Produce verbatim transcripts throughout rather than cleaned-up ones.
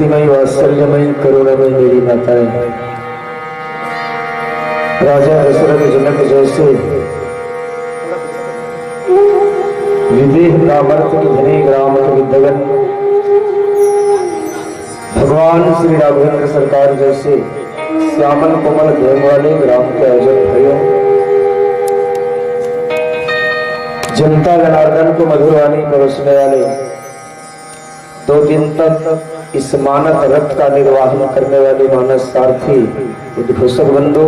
मई वात्सल्यमय करुणामय मेरी माताएं, राजा दशरथ जनक जैसे विदेह कामर्थ के धनी ग्राम के विद्वगन, भगवान श्री राघवेंद्र सरकार जैसे श्यामल कोमल देह वाले ग्राम के आयोजक भाइयों, जनता जनार्दन को मधुर वाणी परोसने वाले, दो दिन तक इस मानस रथ का निर्वाहन करने वाले मानस सारथी, उद्घोषक बंधु,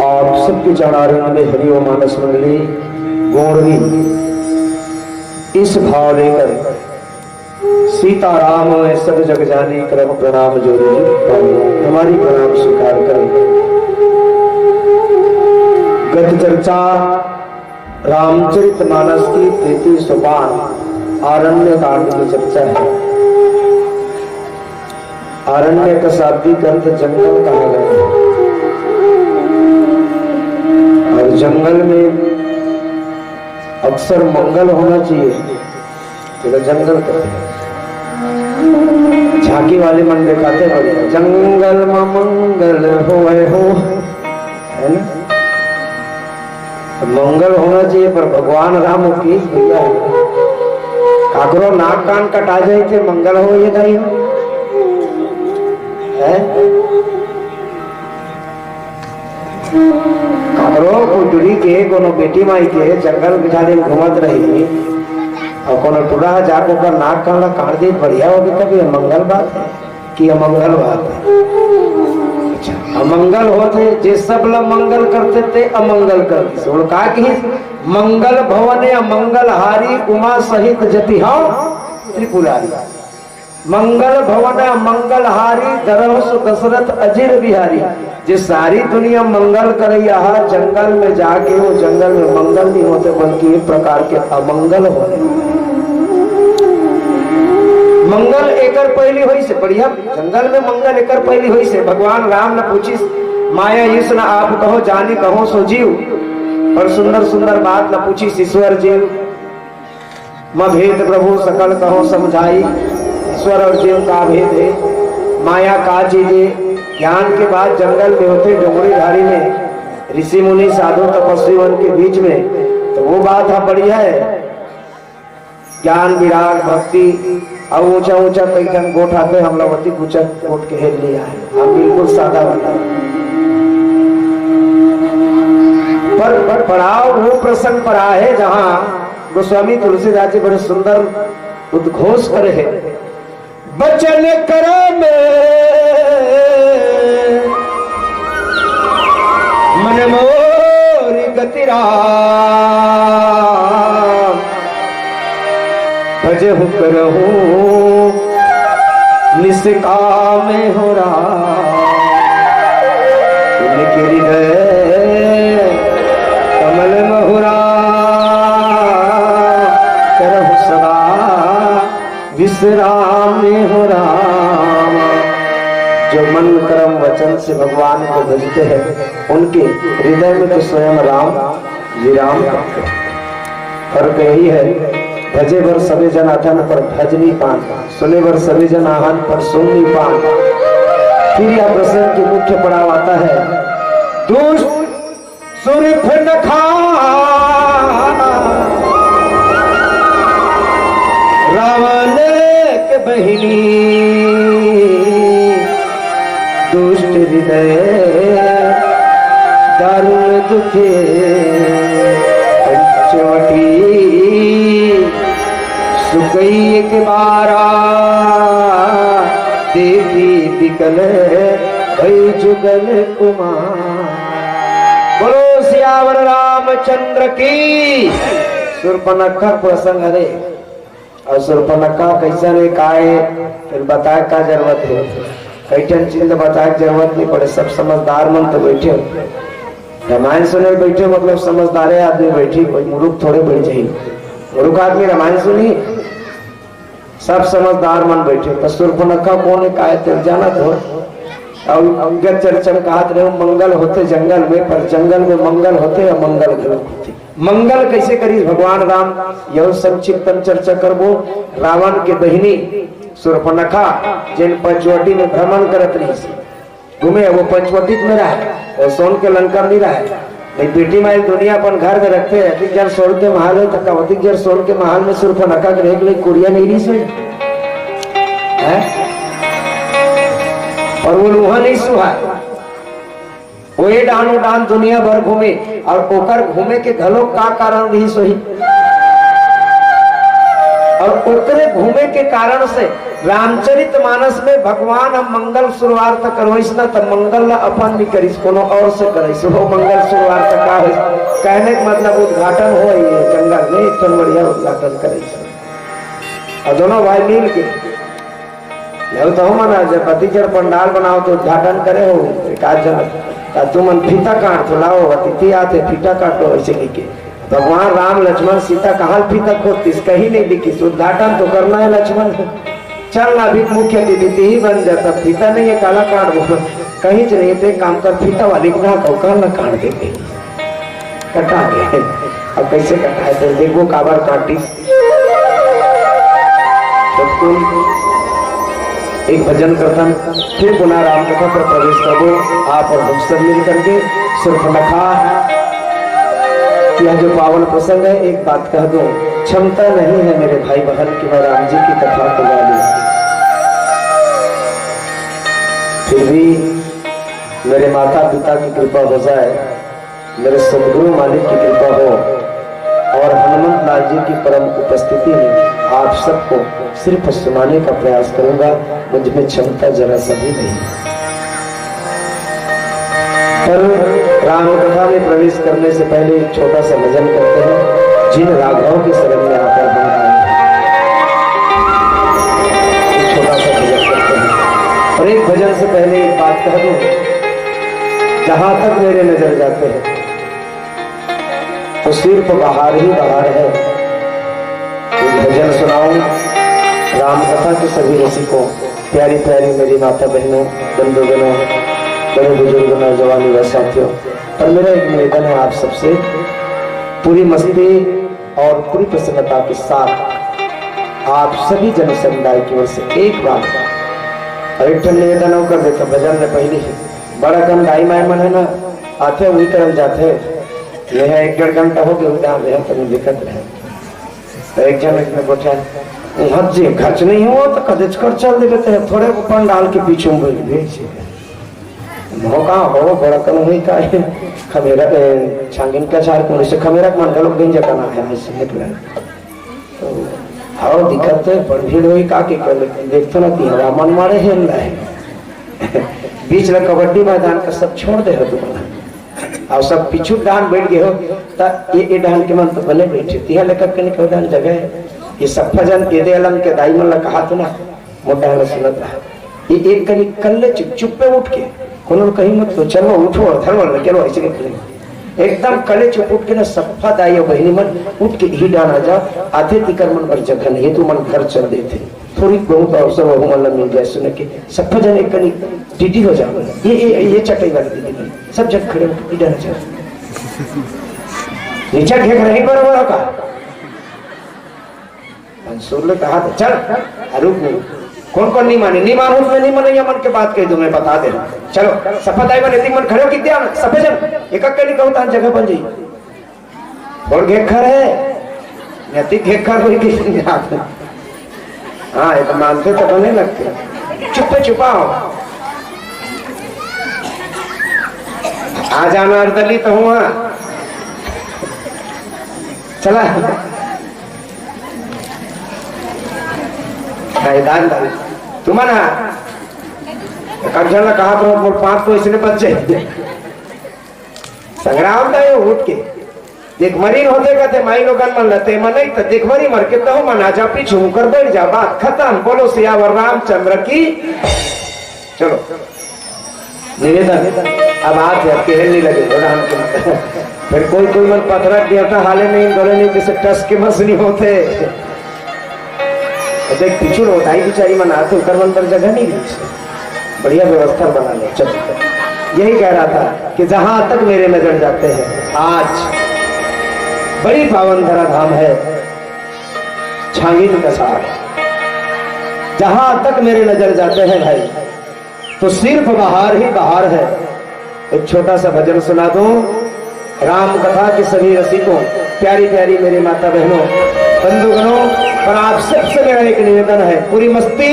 आप सबके चरणारविंद में हरि ओम। मानस मंडली गोंडवी इस भाव लेकर सीताराम में सब जग जानी, करम प्रणाम जोरी जी पानी। हमारी प्रणाम स्वीकार करें। गत चर्चा रामचरित मानस की तैंतीस सोपान आरण्य कांड की चर्चा है। आरण्य का शाब्दिक अर्थ जंगल कहा गया है। और जंगल में अक्सर मंगल होना चाहिए। तेला जंगल कहते हैं। झांकी वाले मन दिखाते हैं, बढ़िया, जंगल में मंगल होए हो, है ना? तो मंगल होना चाहिए, पर भगवान राम वो केस भैया है। काकरो नाक कान कटा जाए थे, मंगल हो ये नहीं हो, है? काकरो कुटुरी के कोनो बेटी माई के जंगल बिचारी घूमत रही और कोनो टूरा जाके ओकर नाक कान ला काट दे, बढ़िया हो गया, तब ये मंगल बात है कि अमंगल बात है? अच्छा, अमंगल होत है, जे सब ला मंगल करते ते अमंगल कर दिस। ओला का कहिस? मंगल भवन अमंगल हारी, उमा सहित जतिहा त्रिपुरारी। मंगल भवन अमंगल हारी, दरहु सु दशरथ अजिर बिहारी। जे सारी दुनिया मंगल करैया हा, जंगल में जाके वो जंगल में मंगल नहीं होते, बल्कि एक प्रकार के अमंगल होते। मंगल एकर पहली होइस हे, बढ़िया, जंगल में मंगल एकर पहली होइस हे। भगवान राम न पूछिस, माया ईस न आप कहो, जानी कहो सो जीव। और सुंदर सुंदर बात न पूछिस ईश्वर जीव। म भेद प्रभु सकल कहो समझाई, ईश्वर और जीव का भेद है, माया का चीज है। ज्ञान के बात जंगल में होते, डोंगरी झाड़ी में, ऋषि मुनि साधु तपस्वी मन के बीच में, तो वो बात हा बढ़िया है। ज्ञान, विराग, भक्ति, अब ऊंचा ऊंचा कई ठन गोठ आते, हम लोग अति ऊंचा गोठ के हेर लिया है, हम बिल्कुल सादा वाला। पर, पर पड़ाव वो प्रसंग पर आए है, जहां गोस्वामी तुलसीदास जी बड़े सुंदर उद्घोष करे हैं, बचन करम मन मोर गति राम, भजहु करहु निष्काम हो राम। उनके हृदय कमल महु राम, करहु सदा विश्राम हो राम। जो मन कर्म वचन से भगवान को भजते हैं, उनके हृदय में तो स्वयं राम विराम करते हैं। फर्क यही है, भजे बर सभी जन आथन पर भज नहीं पान, सुने बर सभी जन आहन पर सुन नहीं पान। फिर यह प्रसंग के मुख्य पड़ाव आता है, दुष्ट सुरपनखा रावण के बहिनी, दुष्ट हृदय दारुण दुखे पंचवटी, सुकई एक बारा देखी बिकल भई जुगल कुमार। बोलो सियावर रामचंद्र की। सुरपनखा प्रसंग हरे। और सुरपनखा कैसन हे, का हे, फिर बताए का जरूरत हे? कई ठन चीज ल बताए के जरूरत नहीं पड़े, सब समझदार मन तो बैठे हो। रामायण सुने बैठे मतलब समझदारे आदमी बैठी, कोई मुरुख थोड़े बैठ जाई। मुरुख आदमी रामायण सुनी? सब समझदार मन बैठे, तो सुरपनखा कौन हे, का हे, तेल जाना तो। और अंगत चर्चा में कहत रहे, मंगल होते जंगल में, पर जंगल में मंगल होते या मंगल गलत होते। मंगल कैसे करिस भगवान राम, यह संक्षिप्त में चर्चा करबो। रावण के बहिनी सुर्पनखा जेन पंचवटी में भ्रमण करत रहिस, घूमे, वो पंचवटी में रहे, वो सोन के लंका में नहीं रहे। नहीं, बेटी माई दुनिया अपन घर में रखते हैं, अधिक जन सोन के महल है, तो कब अधिक जन सोन के महल में सुर्पनखा के रहे के लिए कुड़िया नहीं रही से? हैं? और वो लोहा नहीं सुहा। वो ये डाहन, वो डाहन दुनिया भर घूमे, और ओकर घूमे के घलो का कारण रहिस होही? और ओकरे घूमे के कारण से रामचरित मानस में भगवान हम मंगल शुरुआत त करवाइस ना, त मंगल ला अपन नहीं करिस, कोनो और से कराइस। वो मंगल शुरुआत त का होइस? कहने के मतलब उद्घाटन हो, ये जंगल में एक ठन बढ़िया उद्घाटन कराइस। और दोनों भाई मिल के, जब तो हम ना, जब पति जब पंडाल बनाओ तो उद्घाटन करे हो, एक आध जन, "ता तुमन फीता काट तो लाओ, अतिथि आते, फीता काटो," ऐसे कह के। भगवान राम, लक्ष्मण, सीता कहाँ फीता खोदतीस? कहीं नहीं दिखिस। उद्घाटन तो करना है लक्ष्मण, चल ना, अभी मुख्य अतिथि ही बन जाता, फीता नहीं है, काला काट दो, कहीं से नहीं थे काम कर, फीता वाली को ना कहूँ, काला काट देते। कटा गया। अब कैसे कटा है? तो देखो, काबर काटी। तो कोई एक भजन करतन, फिर पुनः राम कथा पर प्रवेश करबो। आप और हम सब मिल करके सुर्पनखा, यह जो पावन प्रसंग है, एक बात कह दूं, क्षमता नहीं है मेरे भाई बहन कि मैं राम जी की कथा को गा लूं। फिर भी मेरे माता पिता की कृपा हो जाए, मेरे सदगुरु मालिक की कृपा हो और हनुमत लाल जी की परम उपस्थिति में आप सबको सिर्फ सुनाने का प्रयास करूंगा। मुझ में क्षमता जरा सा भी नहीं। पर राम कथा में प्रवेश करने से पहले एक छोटा सा भजन करते हैं, जिन राघव की शरण में आकर हम आए हैं। एक छोटा सा भजन करते हैं। और एक भजन से पहले एक बात कह दूं, जहां तक मेरे नजर जाते हैं, तो सिर्फ बाहर ही बाहर है। एक भजन सुनाऊं राम कथा के सभी रसिकों, प्यारी प्यारी मेरी माता बहनों, बंधुगणों, बड़े बुजुर्ग, नौजवान, युवा साथियों, पर मेरा एक निवेदन है आप सबसे, पूरी मस्ती और पूरी प्रसन्नता के साथ आप सभी जन समुदाय की ओर से एक बार, और एक ठन निवेदन और कर देता, भजन ले पहले ही बड़ा कन दाई माय मन है ना, आथे वही तरफ जाथे। यह एक डेढ़ घंटा हो गया, उद्यान रहे, तनी दिक्कत रहे। तो एक जन एक में गोठिया, "हज जी, खर्च नहीं हुआ तो कदेच कर चल देबे, तो थोड़े को पंडाल के पीछे में बैठ भेज दे।" मौका हो, बड़ा कम हुई का है, खमेरा, ए, छांगिन का चार कोने से खमेरा के मंडल गंज करना है, ऐसे निकले। तो आओ, दिक्कत तो बड़ भीड़ हुई, का के कर, देखते ना कि हवा मन मारे हेल रहा है। बीच में कबड्डी मैदान का सब छोड़ दे हो तुम, और सब पीछू डाहन बैठ गए हो, त ये, ये डाहन के मन तो बने बैठे, तिहा लेकर के निकल डाहन जगह है। ये सब भजन ये दे अलंग के दाई मन ला कहा तो ना, मोटा है सुनत रहा। ये एक कनी कल्ले चुप, चुप पे उठ के, कोनो कहीं मत तो चलो उठो और धर्म लगे लो, ऐसे के करेंगे। एकदम कले चुप उठ के ना, सफा दाई और बहिनी मन उठ के ही डाहन आ जा, आथे तिकर मन बर जगह नहीं, तू मन घर चल देते। थोड़ी बहुत अवसर वहू मन ला मिल जाए सुने के, सफा जन एक कनी डीडी हो जाओ। ये, ये, ये चटई वाली दीदी मन, सब जन खड़े होकर ही डाहन आ जाओ। नीचे घेक नहीं पर वो का। मंसूर ने कहा था, "चल, आ रुक नहीं।" कौन कौन नहीं माने? नहीं मानूं तो मैं नहीं मानूं, ये मन के बात कह दूं, मैं बता दे रहा हूं। चलो, सफा दाई बने, तीन मन खड़े हो, कितने आना? सफे जन, एक एक के लिए कहूं, तान जगह बन जाई। और घेखर है, नैतिक घेखर हुई कि नहीं आप? हाँ, ये तो मानते तो बने लगते। चुप्पे छुपाओ। आ जाना अर्दली तो हुआ। चला। मैदान डाल। तुम ना। कब्जा ना कहा तो बोल पांच तो इसने बच्चे। संग्राम दाई उठ के। देखमरी होते कहते माई लोगन मन लते मन नहीं तो देखमरी मर के तहु मन आजा पीछू कर बैठ जा। बात खत्म। बोलो सियावर रामचंद्र की। चलो। निवेदन, अब हाथ है, कहल नहीं लगे, थोड़ा हमको। फिर कोई, कोई मन पथरा देवता हाले नहीं, बोले नहीं, जैसे टस के मस नहीं होते। तो देख, पिछुड़ होता ही बेचारी मन आते, उतर मन पर जगह नहीं रही। बढ़िया व्यवस्था बना ले, चल। यही कह रहा था कि जहां तक मेरे नजर जाते हैं, आज बड़ी पावन धरा धाम है छांगिन कसार। जहां तक मेरी नजर जाते हैं भाई, तो सिर्फ बहार ही बहार है। एक छोटा सा भजन सुना दूं राम कथा के सभी रसिकों, प्यारी प्यारी मेरी माता बहनों, बंधुगणों, और आप सबसे मेरा एक निवेदन है, पूरी मस्ती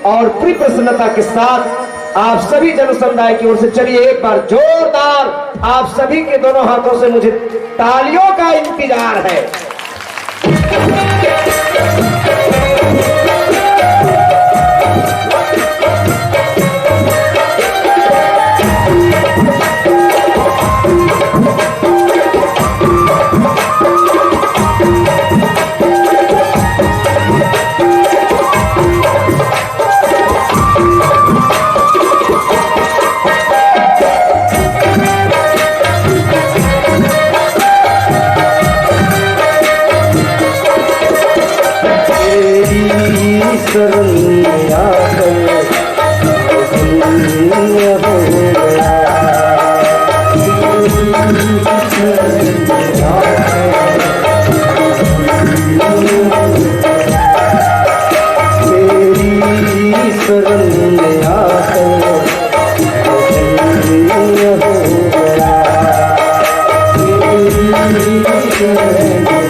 और पूरी प्रसन्नता के साथ आप सभी जन समुदाय की ओर से चलिए एक बार जोरदार आप सभी के दोनों हाथों से मुझे तालियों का इंतजार है। तेरी शरण में आकर मैं धन्य हो गया। तेरी शरण में आकर मैं धन्य हो गया। तेरी शरण में आकर मैं धन्य हो गया। तेरी शरण में आकर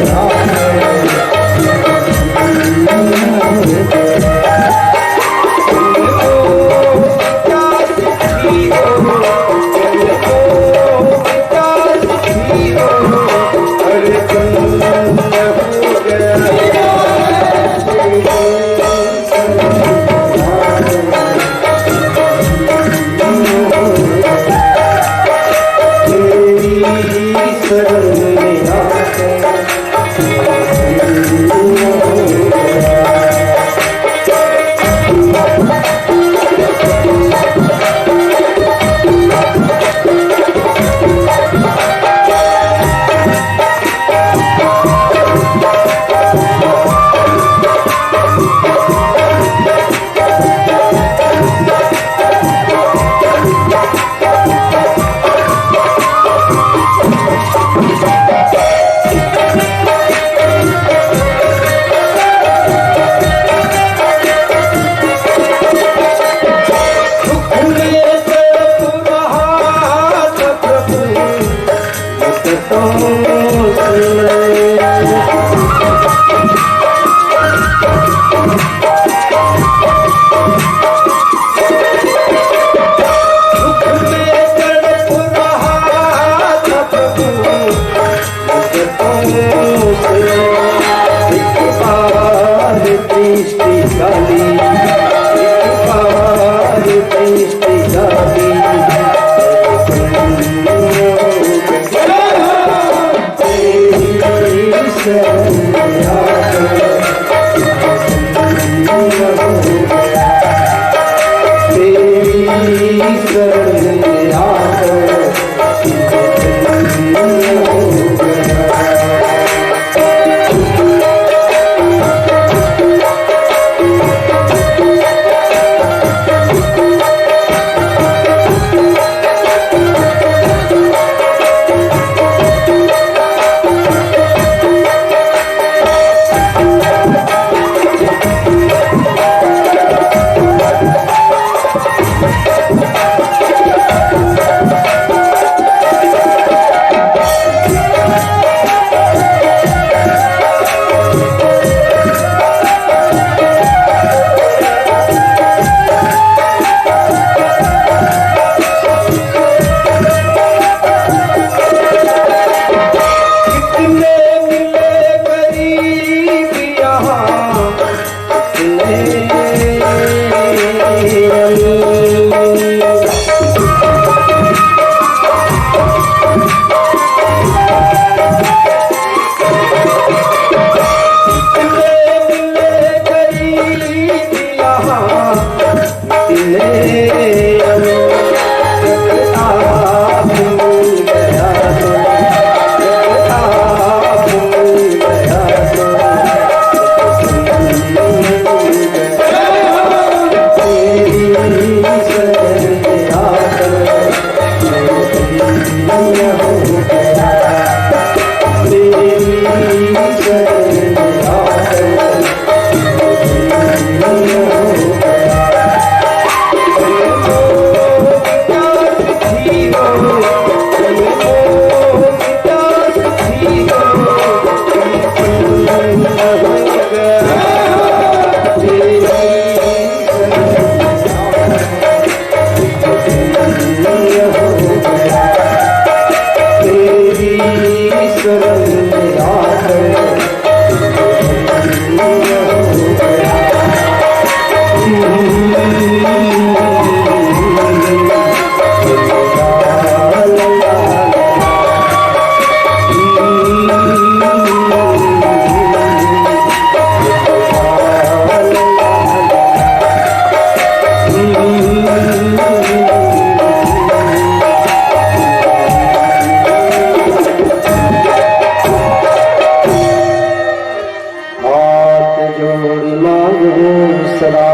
सदा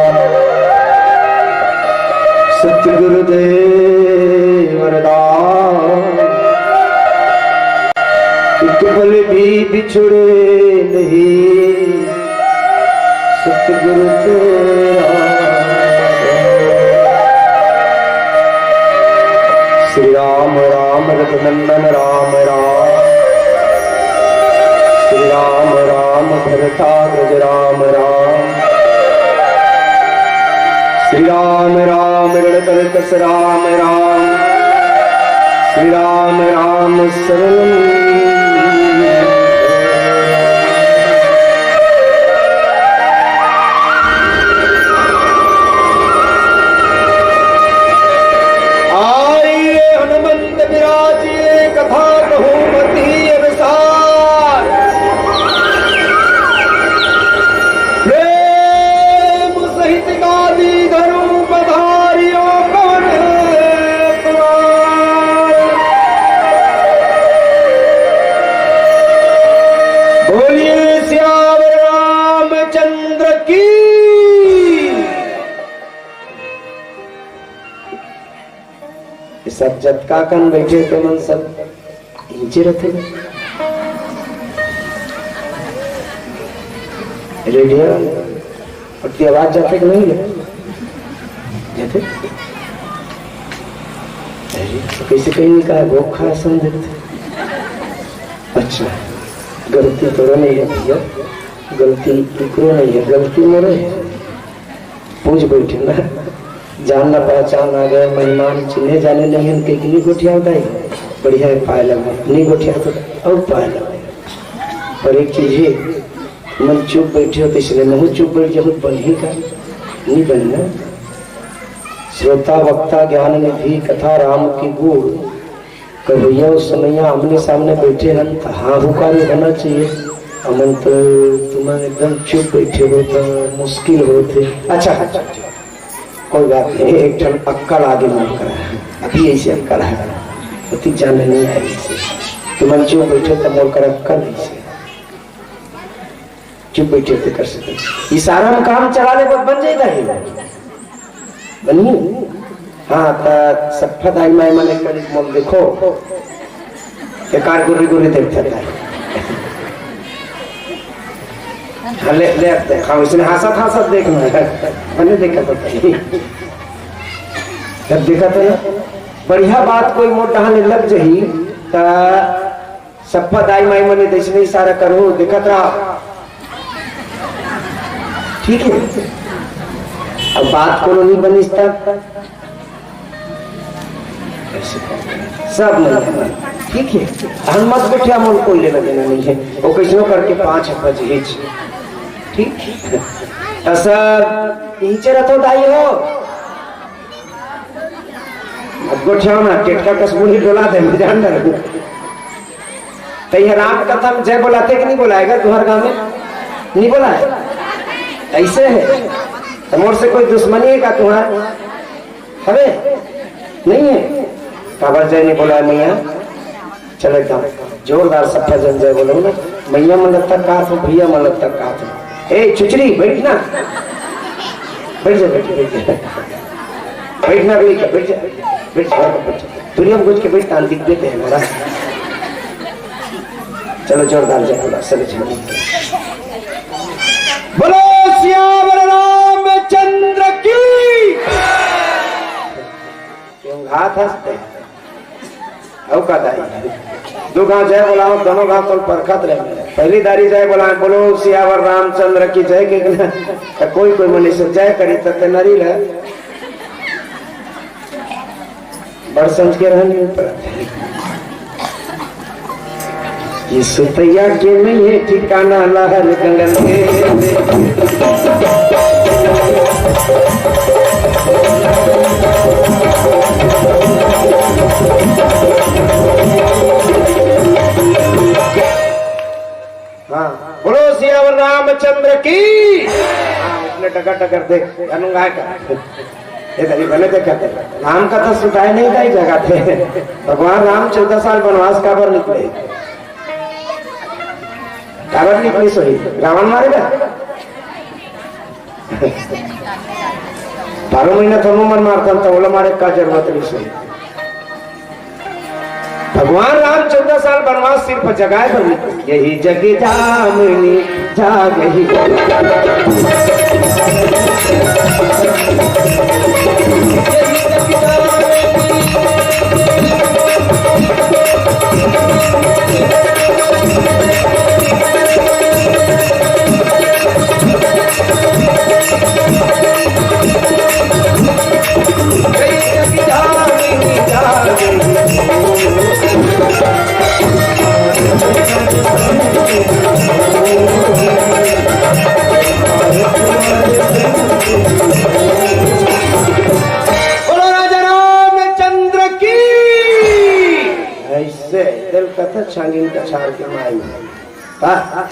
सतगुरुदेव वरदान, एक पल भी बिछुड़े नहीं सतगुरु तेरा। श्री राम राम रघुनंदन राम राम, श्री राम राम भरताग्रज राम राम, श्री राम राम रणकंकस राम राम, श्री राम राम शरणम। आइए हनुमंत विराजिए कथा कहूँ मति अनुसार। प्रेम सहित गादी धरूं पधारियो पवन कुमार। बोलिए सियावर रामचंद्र की। ये सब जतका कन बैठे ते मन सब इहिंचे रथे। रेडियो अउ ते आवाज जाथे कि नहीं जाथे? अरे, तो कैसे कहीं नहीं कहा, गोखा समझ लेते। अच्छा, गलती तोरो नहीं है भैया, गलती इकरो नहीं है, गलती मोरे है। पूछ बैठे ना, जान ना पहचान आ गए, मेहमान चिन्हे जाने नहीं है, कहीं नहीं गोठिया होता है। बढ़िया है, पाए लगा, नहीं गोठिया तो और पाए लगा। पर एक चीज है, मन चुप बैठे हो तो इसलिए महू चुप बैठ जाऊँ, बन ही का नहीं बनना। श्रोता वक्ता ज्ञान निधि कथा राम की गूढ़। कब भैया उस समय यहाँ आमने सामने बैठे हन तो हाँ हुकारी होना चाहिए। अमन तो तुमन एकदम चुप बैठे हो तो मुश्किल होथे। अच्छा, अच्छा, अच्छा, कोई बात नहीं, एक ठन अक्कड़ आगे मोर करा है, अभी ऐसे अक्कड़ है, अति जाने नहीं आई इसे। तुमन चुप बैठे तो मोर करा अक्कड़ ऐसे। चुप बैठे होते कर सकते। इशारा में काम चला ले, बन जाएगा ही। बनी? हाँ, त सफा दाई माई मन एक करी मोल देखो। एकार गुर्री गुर्री देखता है। हाँ, ले, ले आते हैं। हाँ, इसने हंसत हंसत देखना है। मैंने देखा तो नहीं। जब देखा तो ना, बढ़िया बात कोई मोर डहाने लग जही, त सफा दाई माई मने जैसने इशारा करो, देखत रहा। ठीक है, अब बात कोनो नहीं बनिस तब। सब मन, ठीक है, हम मत बैठे, हम कोई लेना देना नहीं है। वो कैसनो करके पाँच बजे ही, ठीक है, तो सब इहिंचे रथो दाई हो। अब गोठियाओ ना, टेटका कस मुड़ी डोला दे, मैं जान डर। तो ये राम कथा में जय बोलाथे कि नहीं बोलाएगा तुहर गाँव में? नहीं बोला है? ऐसे है। तो मोर से कोई दुश्मनी है का तुहर? हवे? नहीं है। काबर जय नहीं बोला है मैया? चलो एकदम जोरदार सफा जन जय बोलो ना। मैया मन लगता का थो, भैया मन लगता का थो। ए चुचरी, बैठ ना। बैठ जा, बैठ जा, बैठ जा। बैठ ना, बैठ जा, बैठ जा। बैठ जा, बैठ जा। दुनिया में घुस के बैठ, तान दिख देते हैं हमारा। चलो जोरदार जय बोला, सभी जन। बोलो सियावर रामचंद्र की। क्यों घात हंसते? अउ का दाई? दू गांव जय बोलाओ, दोनों गांव तो परखत रहे। पहली दारी जय बोलाओ, बोलो सियावर रामचंद्र की जय के ना, तो कोई कोई मनुष्य जय करी तो ते नरी रहे। बड़ समझ के रहन ऊपर। ये सुतैया के नहीं है ठिकाना, लहर गंगन के। हाँ, बोलो सियावर रामचंद्र की। हाँ, उसने टकर टकर देख, अनुंगाय का। ये तरी बने देखा थे। राम कथा सुटाए नहीं गई जगह थे। भगवान राम चौदह साल वनवास काबर निकले? काबर निकले सोई? रावण मारेगा? बारह महीना तो मन मारथन, त ओला मारे का जरूरत रहिस हे। भगवान राम चौदह साल वनवास सिर्फ जगाए बर निकले। यही जग जामिनी जागही। बोलो राजा रामचंद्र की। ऐसे दिल कथा छांगिन कछार के माई। हाँ?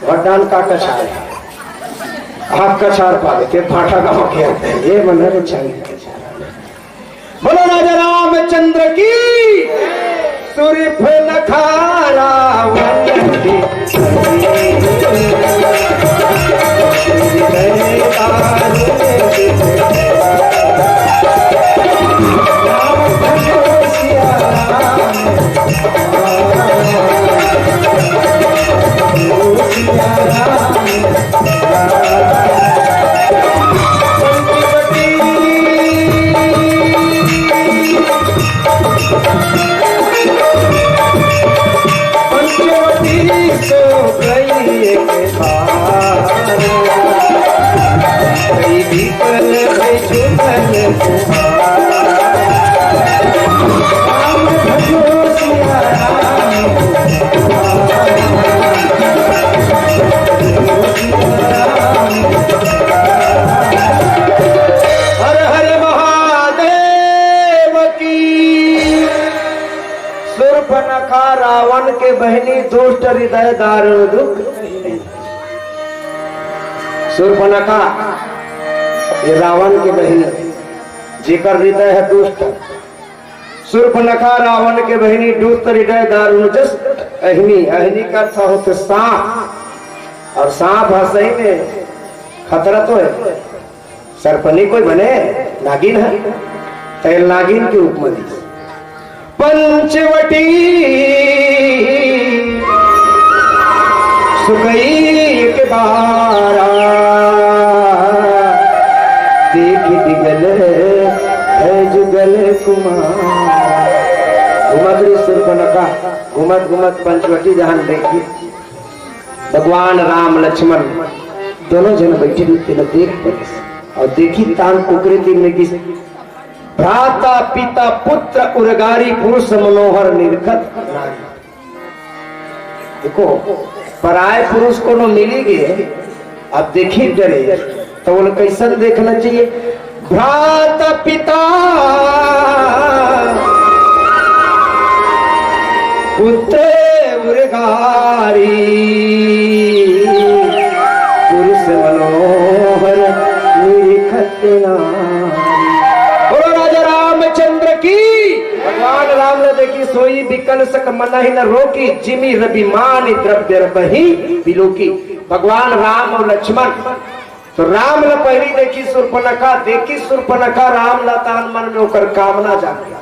वरदान का कछार है? आप कछार पाले के फाटा गांव के आते हैं। ये मन है छांगिन कछार। बोलो राजा रामचंद्र की। सुरपनखा रावण की। हर हर महादेव की। सुर्पनखा रावण के बहिनी, दुष्ट हृदय दारुण दुख। सुर्पनखा, ये रावण के बहिनी, जेकर हृदय है दुष्ट। सुर्पनखा रावण के बहिनी, दुष्ट हृदय दारुण जस अहिनी। अहिनी का अर्थ होथे सांप, और सांप ह सही में खतरा तो है। सरपनी कोई बने, नागिन है, तैं नागिन के उपमा दिस। पंचवटी सुकई के बारा, देख बिगल है जुगल कुमार। घुमत रही सुर्पनखा, घुमत घुमत पंचवटी जहान देखी, भगवान राम लक्ष्मण दोनों जन बैठे रहिस, तेला देख परिस। और देखी तान कुकरे तीर में कि भ्राता पिता पुत्र उरगारी, पुरुष मनोहर निरखत नारी। देखो, पराय पुरुष कोनो मिली गे, अब देखी डरे, तो बोले कैसन देखना चाहिए? भ्राता पिता पुत्र उरगारी, पुरुष मनोहर निरखत नारी। बोलो राजा रामचंद्र की। भगवान राम ल देखी सोई बिकल सक मनहि न रोकी, जिमि रवि मानि द्रव्य बही बिलोकी। भगवान राम और लक्ष्मण तो राम ल पहिली देखी सुर्पनखा, देखी सुर्पनखा राम ल तान मन में ओकर कामना जाग गया।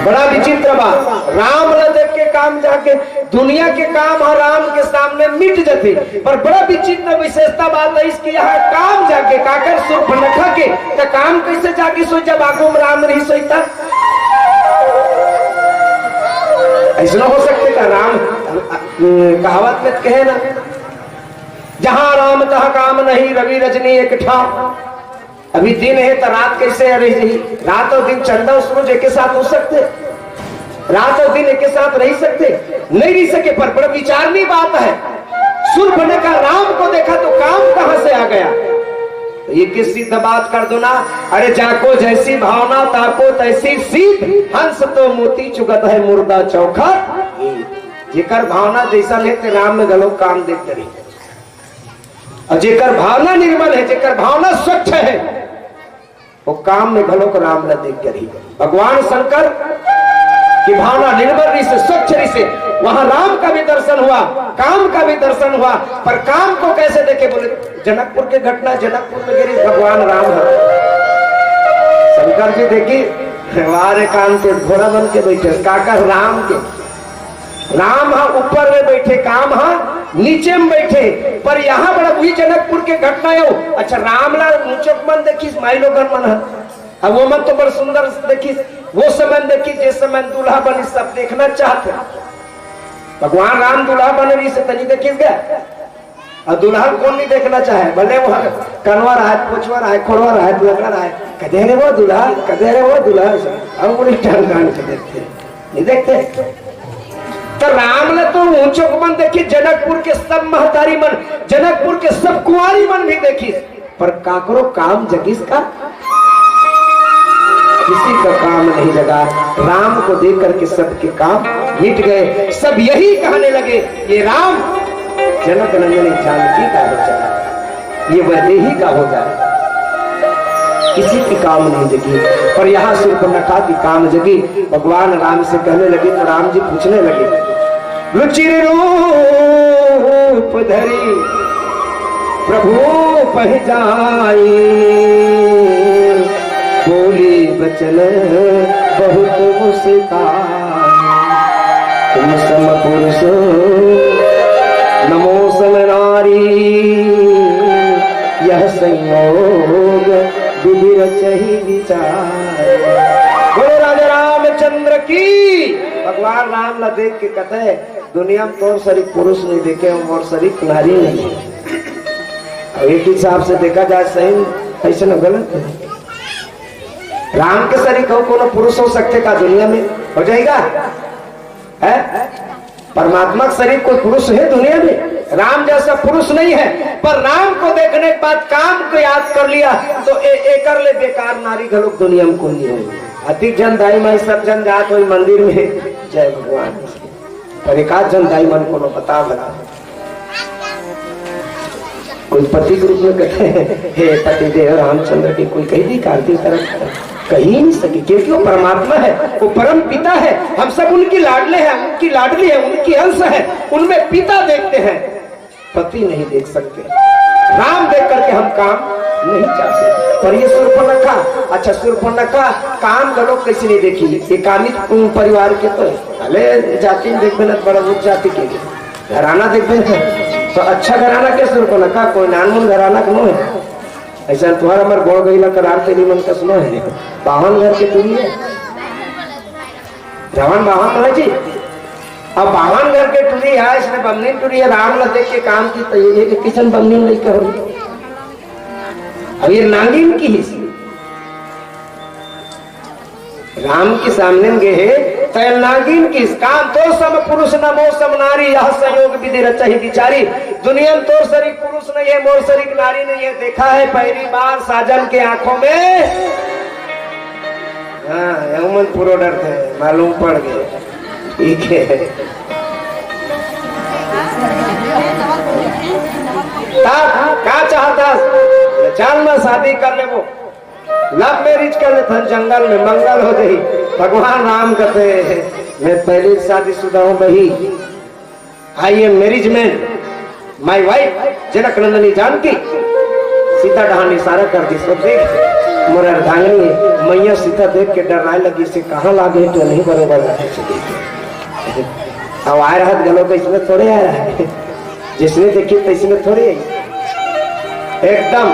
बड़ा विचित्र बात, राम ल देख के काम जागे, दुनिया के काम ह राम के सामने मिट जथे, पर बड़ा विचित्र विशेषता बात है इसकी, यहाँ काम जागे काकर सुर्पनखा के, त काम कैसे जागे सो जब आगू में राम नहीं सोईता? ऐसा हो सकते का राम, अ, अ, कहावत में कहे ना, जहाँ राम तहाँ काम नहीं, रवि रजनी एक ठा। अभी दिन है तो रात कैसे रह जाही? रात और दिन, चंदा और सूरज एक के साथ हो सकते? रात और दिन एक के साथ रह सकते? नहीं रह सके। पर बड़ा विचारनीय बात है, सुर्पनखा राम को देखा तो काम कहाँ से आ गया? तो ये किस सिद्ध बात कर दो ना। अरे जाको जैसी भावना ताको तैसी सीध, हंस तो मोती चुगत है मुर्दा चौखट। जेकर भावना जैसा ले ते राम में गलो काम देख करी। और जेकर भावना निर्मल है, जेकर भावना स्वच्छ है, वो काम में घलो को राम ल देख करी। भगवान शंकर भावना निर्मल रहिसे, स्वच्छ रहिसे। वहां राम का भी दर्शन हुआ, काम का भी दर्शन हुआ। पर काम को कैसे देखे बोले, जनकपुर के घटना, जनकपुर में गिरी भगवान राम है। शंकर जी देखी, वाह रे काम के घोड़ा बन के बैठे, काका राम के। राम हा ऊपर में बैठे, काम हा नीचे में बैठे। पर यहाँ बड़ा वही जनकपुर के घटना है। अच्छा, राम ला ऊंचक मन देखिस, माई लोगन मन हा। अब वो मन तो बड़ सुंदर देखिस, वो समय देखिस, जे समय दूल्हा बनिस, सब देखना चाहते। भगवान राम दूल्हा बने रहिसे, तनी देखिस गया। और दूल्हा कौन नहीं देखना चाहे, भले वो कनवा रहा है, पोछवा रहा है, खोड़वा रहा है, लंगड़ा रहा है, कदे रे वो दूल्हा, कदे रे वो दूल्हा, हम पूरी टांग कान के देखते हैं, नहीं देखते। तो राम ने तो ऊंचो मन देखी, जनकपुर के सब महतारी मन, जनकपुर के सब कुंवारी मन भी देखी, पर काकरो काम जगिस का? किसी का काम नहीं जगा। राम को देख करके सबके काम मिट गए। सब यही कहने लगे, ये राम जनक नंदनी जानकी का हो जाए, ये वैदेही का हो जाए, किसी की काम नहीं जगी। पर यहाँ सूर्पनखा की काम जगी। भगवान राम से कहने लगी तो राम जी पूछने लगे, रुचिर रूप धरी प्रभु पहि जाई, बोली बचन बहुत मुस्काई। तुम सम पुरुष नमो सम नारी, यह संयोग विधि रचहि विचार। बोलो राजा रामचंद्र की। भगवान राम ला देख के कहते हैं, दुनिया में तोर सरीक पुरुष नहीं देखे, मोर सरीक नारी नहीं। अब एक हिसाब से देखा जाए, सही ऐसे ना गलत है। राम के सरीक अउ कोनो पुरुष हो सकथे का दुनिया में? हो जाएगा? है? परमात्मा के सरीक कोई पुरुष है दुनिया में? राम जैसा पुरुष नहीं है। पर राम को देखने के बाद काम को याद कर लिया तो ए, एकर ले बेकार नारी घलोक दुनिया में कोई नहीं है। अति जन दाई माई सब जन जात होई मंदिर में, जय भगवान। पर एकाध जन दाई मन कोनो बता बता। कोई पति के रूप में कहते हैं, हे पति देव रामचंद्र की कोई कही भी आरती तरफ कर, कही नहीं सके, क्योंकि वो परमात्मा है, वो परम पिता है। हम सब उनकी लाडले हैं, उनकी लाडली है, उनकी अंश है। उनमें पिता देखते हैं, पति नहीं देख सकते। राम देख करके हम काम नहीं चाहते। पर ये सूर्पनखा, अच्छा, सूर्पनखा काम घलो कैसे नहीं देखी, ये कामित परिवार के तो है। भले जाति में देखबे ना, बड़ा उच्च जाति के घराना देखबे ना, तो अच्छा घराना के सूर्पनखा, कोई नानमुन घराना के नो है। ऐसा तुम्हारा हमर गोड़ गईला करार तेरी मन का सुनो है, बावन घर के टूरी है, जवान बावन है जी। अब बावन घर के टूरी है, इसने बमनीन टूरी है, राम ला देख के काम की तो ये, ये किसन बमनीन नहीं कहो। अब ये नागिन की हिस्सी राम के सामने में गे हे, तय नागिन की काम तो सम पुरुष न मो सम नारी, यह संयोग विधि रचहि विचारी। दुनिया में तोर सरीक पुरुष नहीं है, मोर सरीक नारी नहीं है। देखा है पहली बार साजन के आंखों में। हाँ, यहू मन पूरा डरते हैं, मालूम पड़ गए। ठीक है। का, का चाहता? चल ना शादी कर लेबो। लव मैरिज कर लेथन जंगल में, मंगल हो जाही। भगवान राम कहते, मैं पहले शादीशुदा हूँ बही, I am marriage man, my wife जनक नंदनी जानकी। सीता डहान इशारा कर दी, सो देख मोर अर्धांगिनी हे। मैया सीता देख के डराए लगी, से कहाँ लागे तो नहीं बरोबर रहे। अब आए रहत गलो को इसमें थोड़े आया है। जिसने देखी तैसने थोड़ी आई। एकदम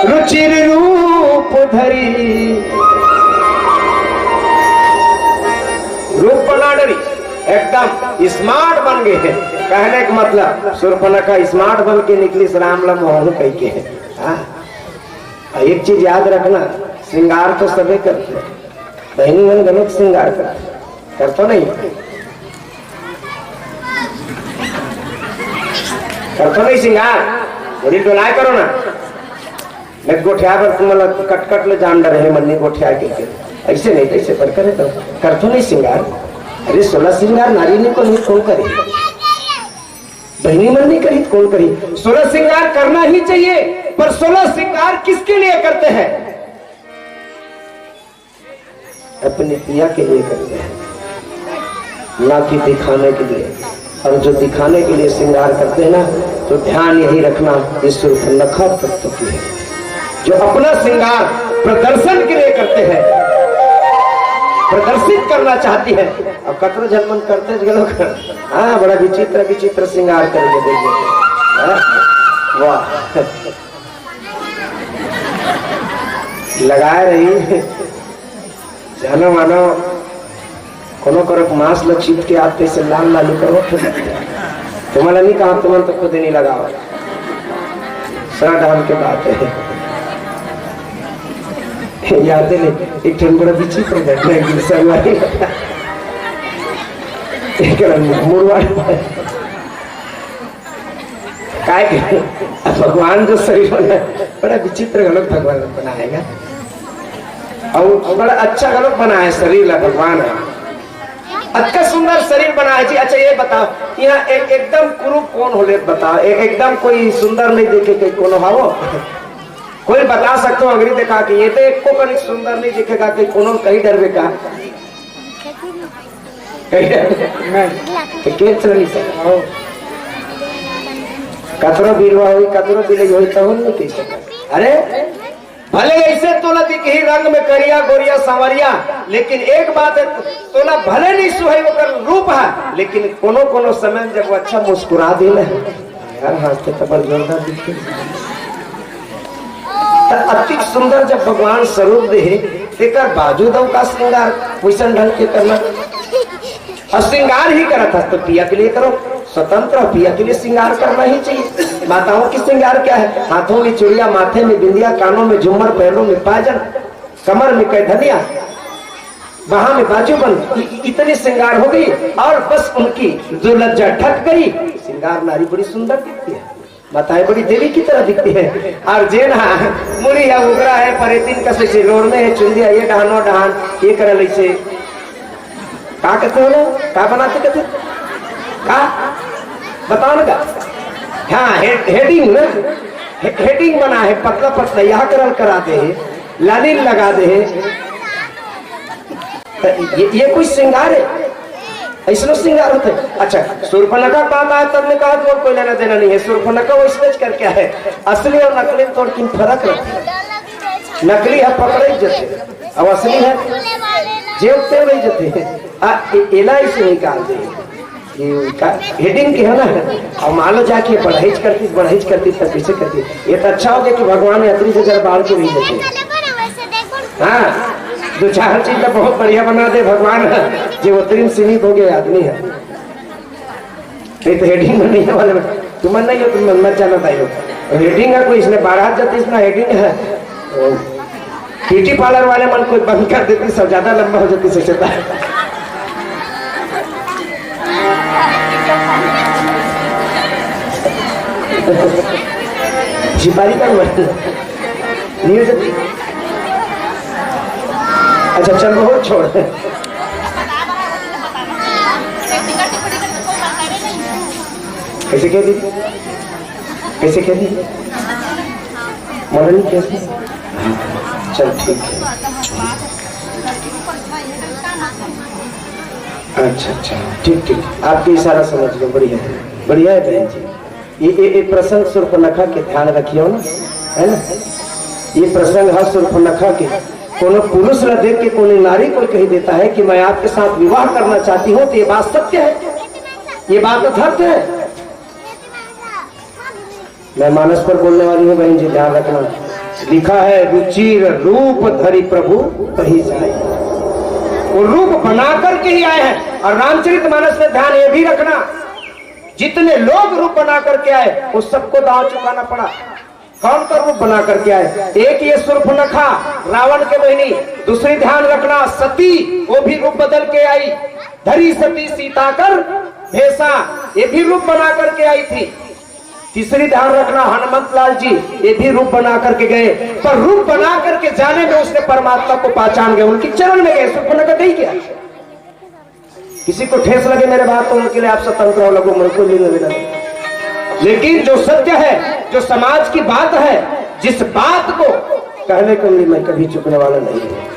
रुचिर रूप धरी, रूप बना डरी, एकदम स्मार्ट बन गए हैं। कहने का मतलब सूर्पनखा स्मार्ट बन के निकली, राम ला मोहन कह के है। हाँ? और एक चीज याद रखना, श्रृंगार तो सभी करते हैं, बहनी मन गलत श्रृंगार करते हैं। करतो नहीं, करतो नहीं श्रृंगार, थोड़ी डोलाए करो ना। मैं गोठिया बर तुम लोग कट कट ले जान डरे हैं, मन्नी गोठिया के के। ऐसे नहीं, ऐसे पर करे तो करतो नहीं श्रृंगार। अरे सोलह श्रृंगार नारी ने को नहीं कौन करे, बहनी मन नहीं करी कौन करी। सोलह श्रृंगार करना ही चाहिए, पर सोलह श्रृंगार किसके लिए करते हैं? अपने पिया के लिए करते हैं। ना कि दिखाने के लिए। और जो दिखाने के लिए श्रृंगार करते हैं ना, तो ध्यान यही रखना, ये सूर्पनखा तत्व की है। जो अपना श्रृंगार प्रदर्शन के लिए करते हैं, प्रदर्शित करना चाहती है। अब कतरो झन मन करते हैं, चलो, हाँ, बड़ा विचित्र विचित्र श्रृंगार करेंगे, देखिए। हाँ? वाह। लगाए रही, जानो मानो, कोनो करो मांस लो चीत के आप कैसे लाल लाल करो। तुम्हारा नहीं कहा, तुमन तो खुद ही नहीं लगाओ। श्रद्धा के बात है। याद है नहीं, एक ठन बड़ा विचित्र घटना है, गुस्सा हुआ है। एक मुड़वा काय के? अब भगवान जो शरीर बनाए, बड़ा विचित्र घलोक भगवान बनाएगा। और बड़ा अच्छा घलोक बनाए शरीर ला भगवान है। अतका सुंदर शरीर बनाए जी। अच्छा, ये बताओ, यहाँ एक, एकदम कुरूप कोन होले, बताओ, ए-, एकदम कोई सुंदर नहीं देखे कहीं कोनो हावो? कोई बता सकते हो, अंगरी दिखा के, ये तो एको कनिक सुंदर नहीं दिखेगा कहीं कोनो, कहीं डरबे का? कहीं डरबे? नहीं। तो के चल नहीं सकता हो? कतरो बीरवा होई, कतरो बिलई होई, तहु नहीं कह सकता। अरे, भले ऐसे तोला दिखही रंग में करिया, गोरिया, सांवरिया, लेकिन एक बात है, तोला भले नहीं सुहाई ओकर रूप है, लेकिन कोनो कोनो समय में जब वो अच्छा मुस्कुरा दे ना, यार, हंसते तो बड़ जोरदार दिखते। त अति सुंदर जब भगवान स्वरूप दे, तेकर बावजूद अउ का श्रृंगार वैसन ढंग के करना? और श्रृंगार ही करत हस तो पिया के लिए करो, स्वतंत्र हो, पिया के लिए श्रृंगार करना ही चाहिए। माताओं की श्रृंगार क्या है? हाथों में चूड़िया, माथे में बिंदिया, कानों में झूमर, पैरों में पायजन, कमर में कैधनिया, बाहां में बाजूबंद, इ-, इतनी श्रृंगार हो गई और बस उनकी दुर्लज्जा ढक गई। श्रृंगार नारी बड़ी सुंदर दिखती है, माताएं बड़ी देवी की तरह दिखती है। और जेन हा मुड़ी है, उगरा है, परेतिन कस से रोड़ में है, चुंदिया ये डहान, वो डहान, ये करल ऐसे। का कहते हो लोग? का बनाते कहते? का? बताओ ना का? हाँ, हे-, हेडिंग ना? हे-, हेडिंग बना है, पतला पतला, यहाँ करल करा दे है, लालिन लगा दे है। त ये, ये कोई श्रृंगार है? ऐसनो श्रृंगार होते? अच्छा, सूर्पनखा बात आए तब ने कहा, तोर कोई लेना देना नहीं है। सूर्पनखा वैसने करके है, असली और नकली में थोड़किन फर्क रहता है। नकली है पकड़े जते, अब असली है जेब ते नहीं जते। आ, ए-, एला इसे निकाल दे। ये का हेडिंग के है ना, अब मान लो जाके बढ़ाइच करती, बढ़ाइच करती, तब कैसे करती? ये तो अच्छा हो गया कि भगवान यात्री से जरा बाहर के नहीं देते। हाँ, दो चार चीज तो बहुत बढ़िया बना दे भगवान, जे उतरी में सीमित हो गए आदमी है। नहीं तो हेडिंग में नहीं है वाले में, तुम नहीं हो, तुम मत जाना भाई हो। हेडिंग है कोई, इसने बारात जाती, इसमें हेडिंग है। ब्यूटी पार्लर वाले मन कोई बंद कर देती, सब ज्यादा लंबा हो जाती, सोचता है। झिपारी का हुआ। नहीं हो सकती। अच्छा, चल, बहुत छोड़। कैसे कह दी? कैसे कह दी? मदन कैसे? चल, ठीक है। अच्छा, अच्छा, ठीक, ठीक। आपके इशारा समझ लो, बढ़िया है, बढ़िया है बहन जी। ये, ये, ये प्रसंग सूर्पनखा के ध्यान रखियो ना, है ना? ये प्रसंग है सूर्पनखा के। कोनो पुरुष ला देख के कोनो नारी कोई कही देता है कि मैं आपके साथ विवाह करना चाहती हूँ, तो ये बात सत्य है, ये बात यथार्थ है। मैं मानस पर बोलने वाली हूँ बहन जी, ध्यान रखना। लिखा है, "रुचिर रूप धरि प्रभु तहि जाय।" वो रूप बना करके ही आए हैं। और रामचरित मानस में ध्यान ये भी रखना, जितने लोग रूप बना करके आए, वो सबको दांव चुकाना पड़ा। कौन का रूप बना करके आए? एक ये सूर्पनखा, रावण के बहिनी, दूसरी ध्यान रखना सती, वो भी रूप बदल के आई, धरी सती सीता कर भेसा, ये भी रूप बना करके आई थी। तीसरी ध्यान रखना हनुमंत लाल जी, ये भी रूप बना करके गए, पर रूप बना करके जाने में उसने परमात्मा को पहचान गए, उनके चरण में गए, सूर्पनखा गई क्या? किसी को ठेस लगे मेरे बात तो उनके लिए आप स्वतंत्र हो, लोगों, मेरे को नहीं लगे। लेकिन जो सत्य है, जो समाज की बात है, जिस बात को कहने के लिए मैं कभी झुकने वाला नहीं हूँ।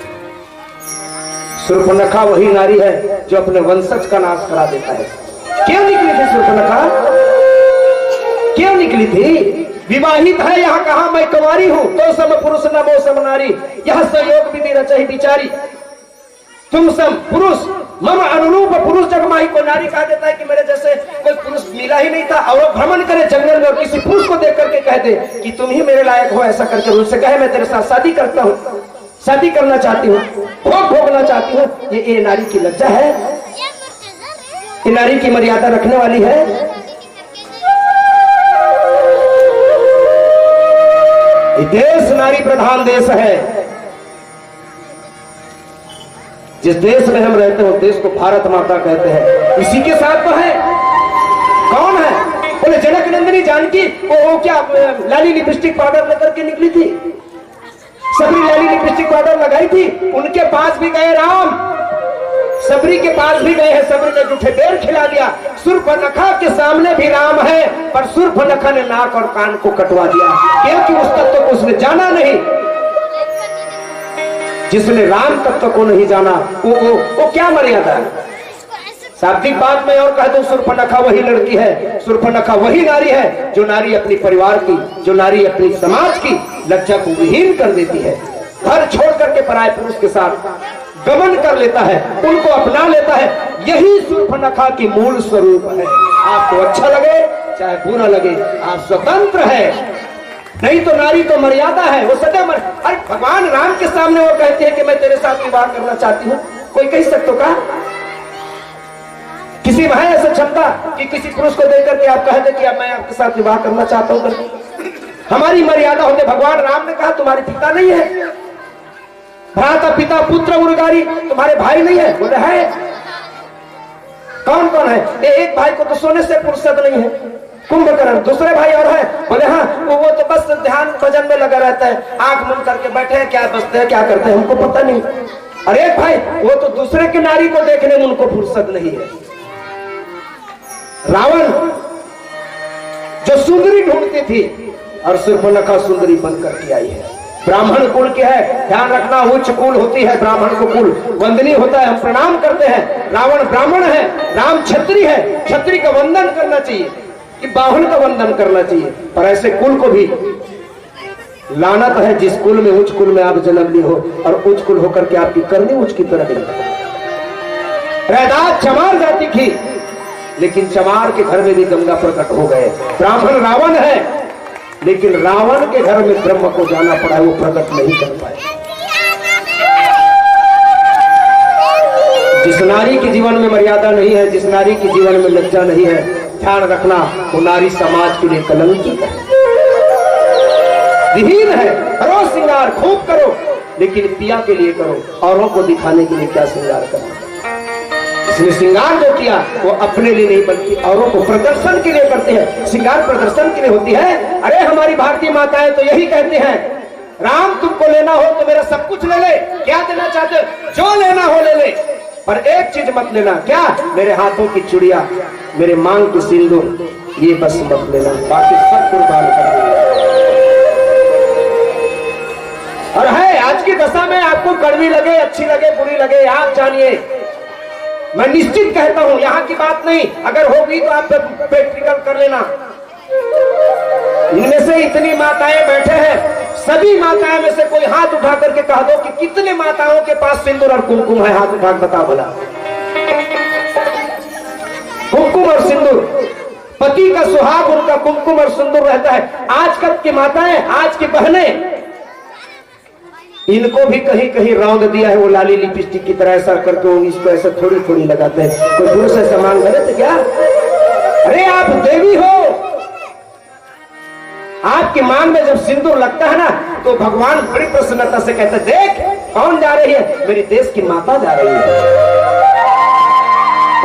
सूर्पनखा वही नारी है जो अपने वंशज का नाश करा देता है। क्यों निकली थी सूर्पनखा? क्यों निकली थी? विवाहित है, यहाँ कहा मैं कुंवारी हूँ। तो सम पुरुष न मो सम नारी, यह संयोग विधि रचहि बिचारी। तुम सम पुरुष, मम अनुरूप पुरुष। जब माही को नारी कहा देता है कि मेरे जैसे कोई पुरुष मिला ही नहीं था, और वो भ्रमण करे जंगल में और किसी पुरुष को देख करके कह दे कि तुम ही मेरे लायक हो, ऐसा करके उनसे कहे, मैं तेरे साथ शादी करता हूँ, शादी करना चाहती हूँ, भोग भोगना चाहती हूँ, ये, ये नारी की लज्जा है? ये नारी की मर्यादा रखने वाली है? ये देश नारी प्रधान देश है। जिस देश में हम रहते हैं, उस देश को भारत माता कहते हैं। इसी के साथ तो है। कौन है? बोले, जनक नंदिनी जानकी। वो, वो क्या, अ, लाली लिपस्टिक पाउडर लेकर के निकली थी? सबरी लाली लिपस्टिक पाउडर लगाई थी? उनके पास भी गए राम, सबरी के पास भी गए हैं, सबरी ने जूठे बेर खिला दिया। सूर्पनखा के सामने भी राम है, पर सूर्पनखा ने नाक और कान को कटवा दिया, क्योंकि उस तत्व को उसने जाना नहीं। जिसने राम तत्व को नहीं जाना, वो, वो, वो क्या मर्यादा है? शाब्दिक बात मैं और कह दूं, सूर्पनखा वही लड़की है, सूर्पनखा वही नारी है, जो नारी अपनी परिवार की, जो नारी अपनी समाज की लज्जा को विहीन कर देती है, घर छोड़ करके पराये पुरुष के साथ गमन कर लेता है, उनको अपना लेता है। यही सूर्पनखा की मूल स्वरूप है। आपको अच्छा लगे चाहे बुरा लगे, आप स्वतंत्र है। नहीं तो नारी तो मर्यादा है, वो सदैव मर-, अरे, भगवान राम के सामने वो कहते हैं कि मैं तेरे साथ विवाह करना चाहती हूँ, कोई कह सकते हो क्या? किसी में है ऐसा क्षमता कि किसी पुरुष को देख करके आप कह दे कि अब मैं आपके साथ विवाह करना चाहता हूँ करके? हमारी मर्यादा होते, भगवान राम ने कहा, तुम्हारे पिता नहीं है, भ्राता पिता पुत्र उर्गारी, तुम्हारे भाई नहीं है? बोले, है। कौन कौन है? ए, एक भाई को तो सोने से फुर्सत नहीं है, कुंभकर्ण। दूसरे भाई और है? बोले, हाँ, वो, वो तो बस ध्यान भजन में लगा रहता है, आंख मूंद करके बैठे हैं, क्या बसते हैं, क्या करते हैं, हमको पता नहीं। और एक भाई, वो तो दूसरे की नारी को देखने में उनको फुर्सत नहीं है। रावण जो सुंदरी ढूंढती थी और सूर्पनखा सुंदरी बन करके आई है। ब्राह्मण कुल की है, ध्यान रखना, उच्च कुल होती है ब्राह्मण को कुल, वंदनीय होता है, हम प्रणाम करते हैं। रावण ब्राह्मण है, राम क्षत्रिय है, क्षत्रिय का वंदन करना चाहिए, कि बाहुन का वंदन करना चाहिए, पर ऐसे कुल को भी लानत है जिस कुल में, उच्च कुल में आप जन्म लिए हो और उच्च कुल होकर के आपकी करनी उच्च की तरह गई। रैदास चमार जाति की, लेकिन चमार के घर में भी गंगा प्रकट हो गए। ब्राह्मण रावण है, लेकिन रावण के घर में ब्रह्म को जाना पड़ा, वो प्रकट नहीं कर पाए। जिस नारी के जीवन में मर्यादा नहीं है, जिस नारी के जीवन में लज्जा नहीं है, ध्यान रखना, वो नारी समाज के लिए कलंकित है, विहीन है। करो श्रृंगार, खूब करो, लेकिन पिया के लिए करो, औरों को दिखाने के लिए क्या श्रृंगार करना। इसने श्रृंगार जो किया, वो अपने लिए नहीं, बल्कि औरों को प्रदर्शन के लिए करते हैं। श्रृंगार प्रदर्शन के लिए होती है। अरे, हमारी भारतीय माताएं तो यही कहती हैं, राम, तुमको लेना हो तो मेरा सब कुछ ले ले, क्या देना चाहते हो, जो लेना हो ले ले, पर एक चीज मत लेना। क्या? मेरे हाथों की चुड़िया, मेरे मांग की सिंदूर, ये बस मत लेना, बाकी सब कुर्बान कर दूंगा। और है, आज की दशा में आपको कड़वी लगे, अच्छी लगे, बुरी लगे, आप जानिए। मैं निश्चित कहता हूं, यहां की बात नहीं, अगर होगी तो आप पे-, प्रैक्टिकल कर लेना। इनमें से इतनी माताएं बैठे हैं, सभी माताएं में से कोई हाथ उठा करके कह दो कि कितने माताओं के पास सिंदूर और कुमकुम है, हाथ उठा के बताओ भला। कुमकुम और सिंदूर, पति का सुहाग उनका कुमकुम और सिंदूर रहता है। आजकल की माताएं, आज की बहनें, इनको भी कहीं कहीं रौंद दिया है वो लाली लिपस्टिक की तरह, ऐसा करके वो इसको ऐसा थोड़ी थोड़ी लगाते हैं। कोई पुरुष ऐसा मांग करे तो क्या? अरे, आप देवी हो, आपकी मांग में जब सिंदूर लगता है ना, तो भगवान बड़ी प्रसन्नता से कहते हैं, देख, कौन जा रही है? मेरी देश की माता जा रही है।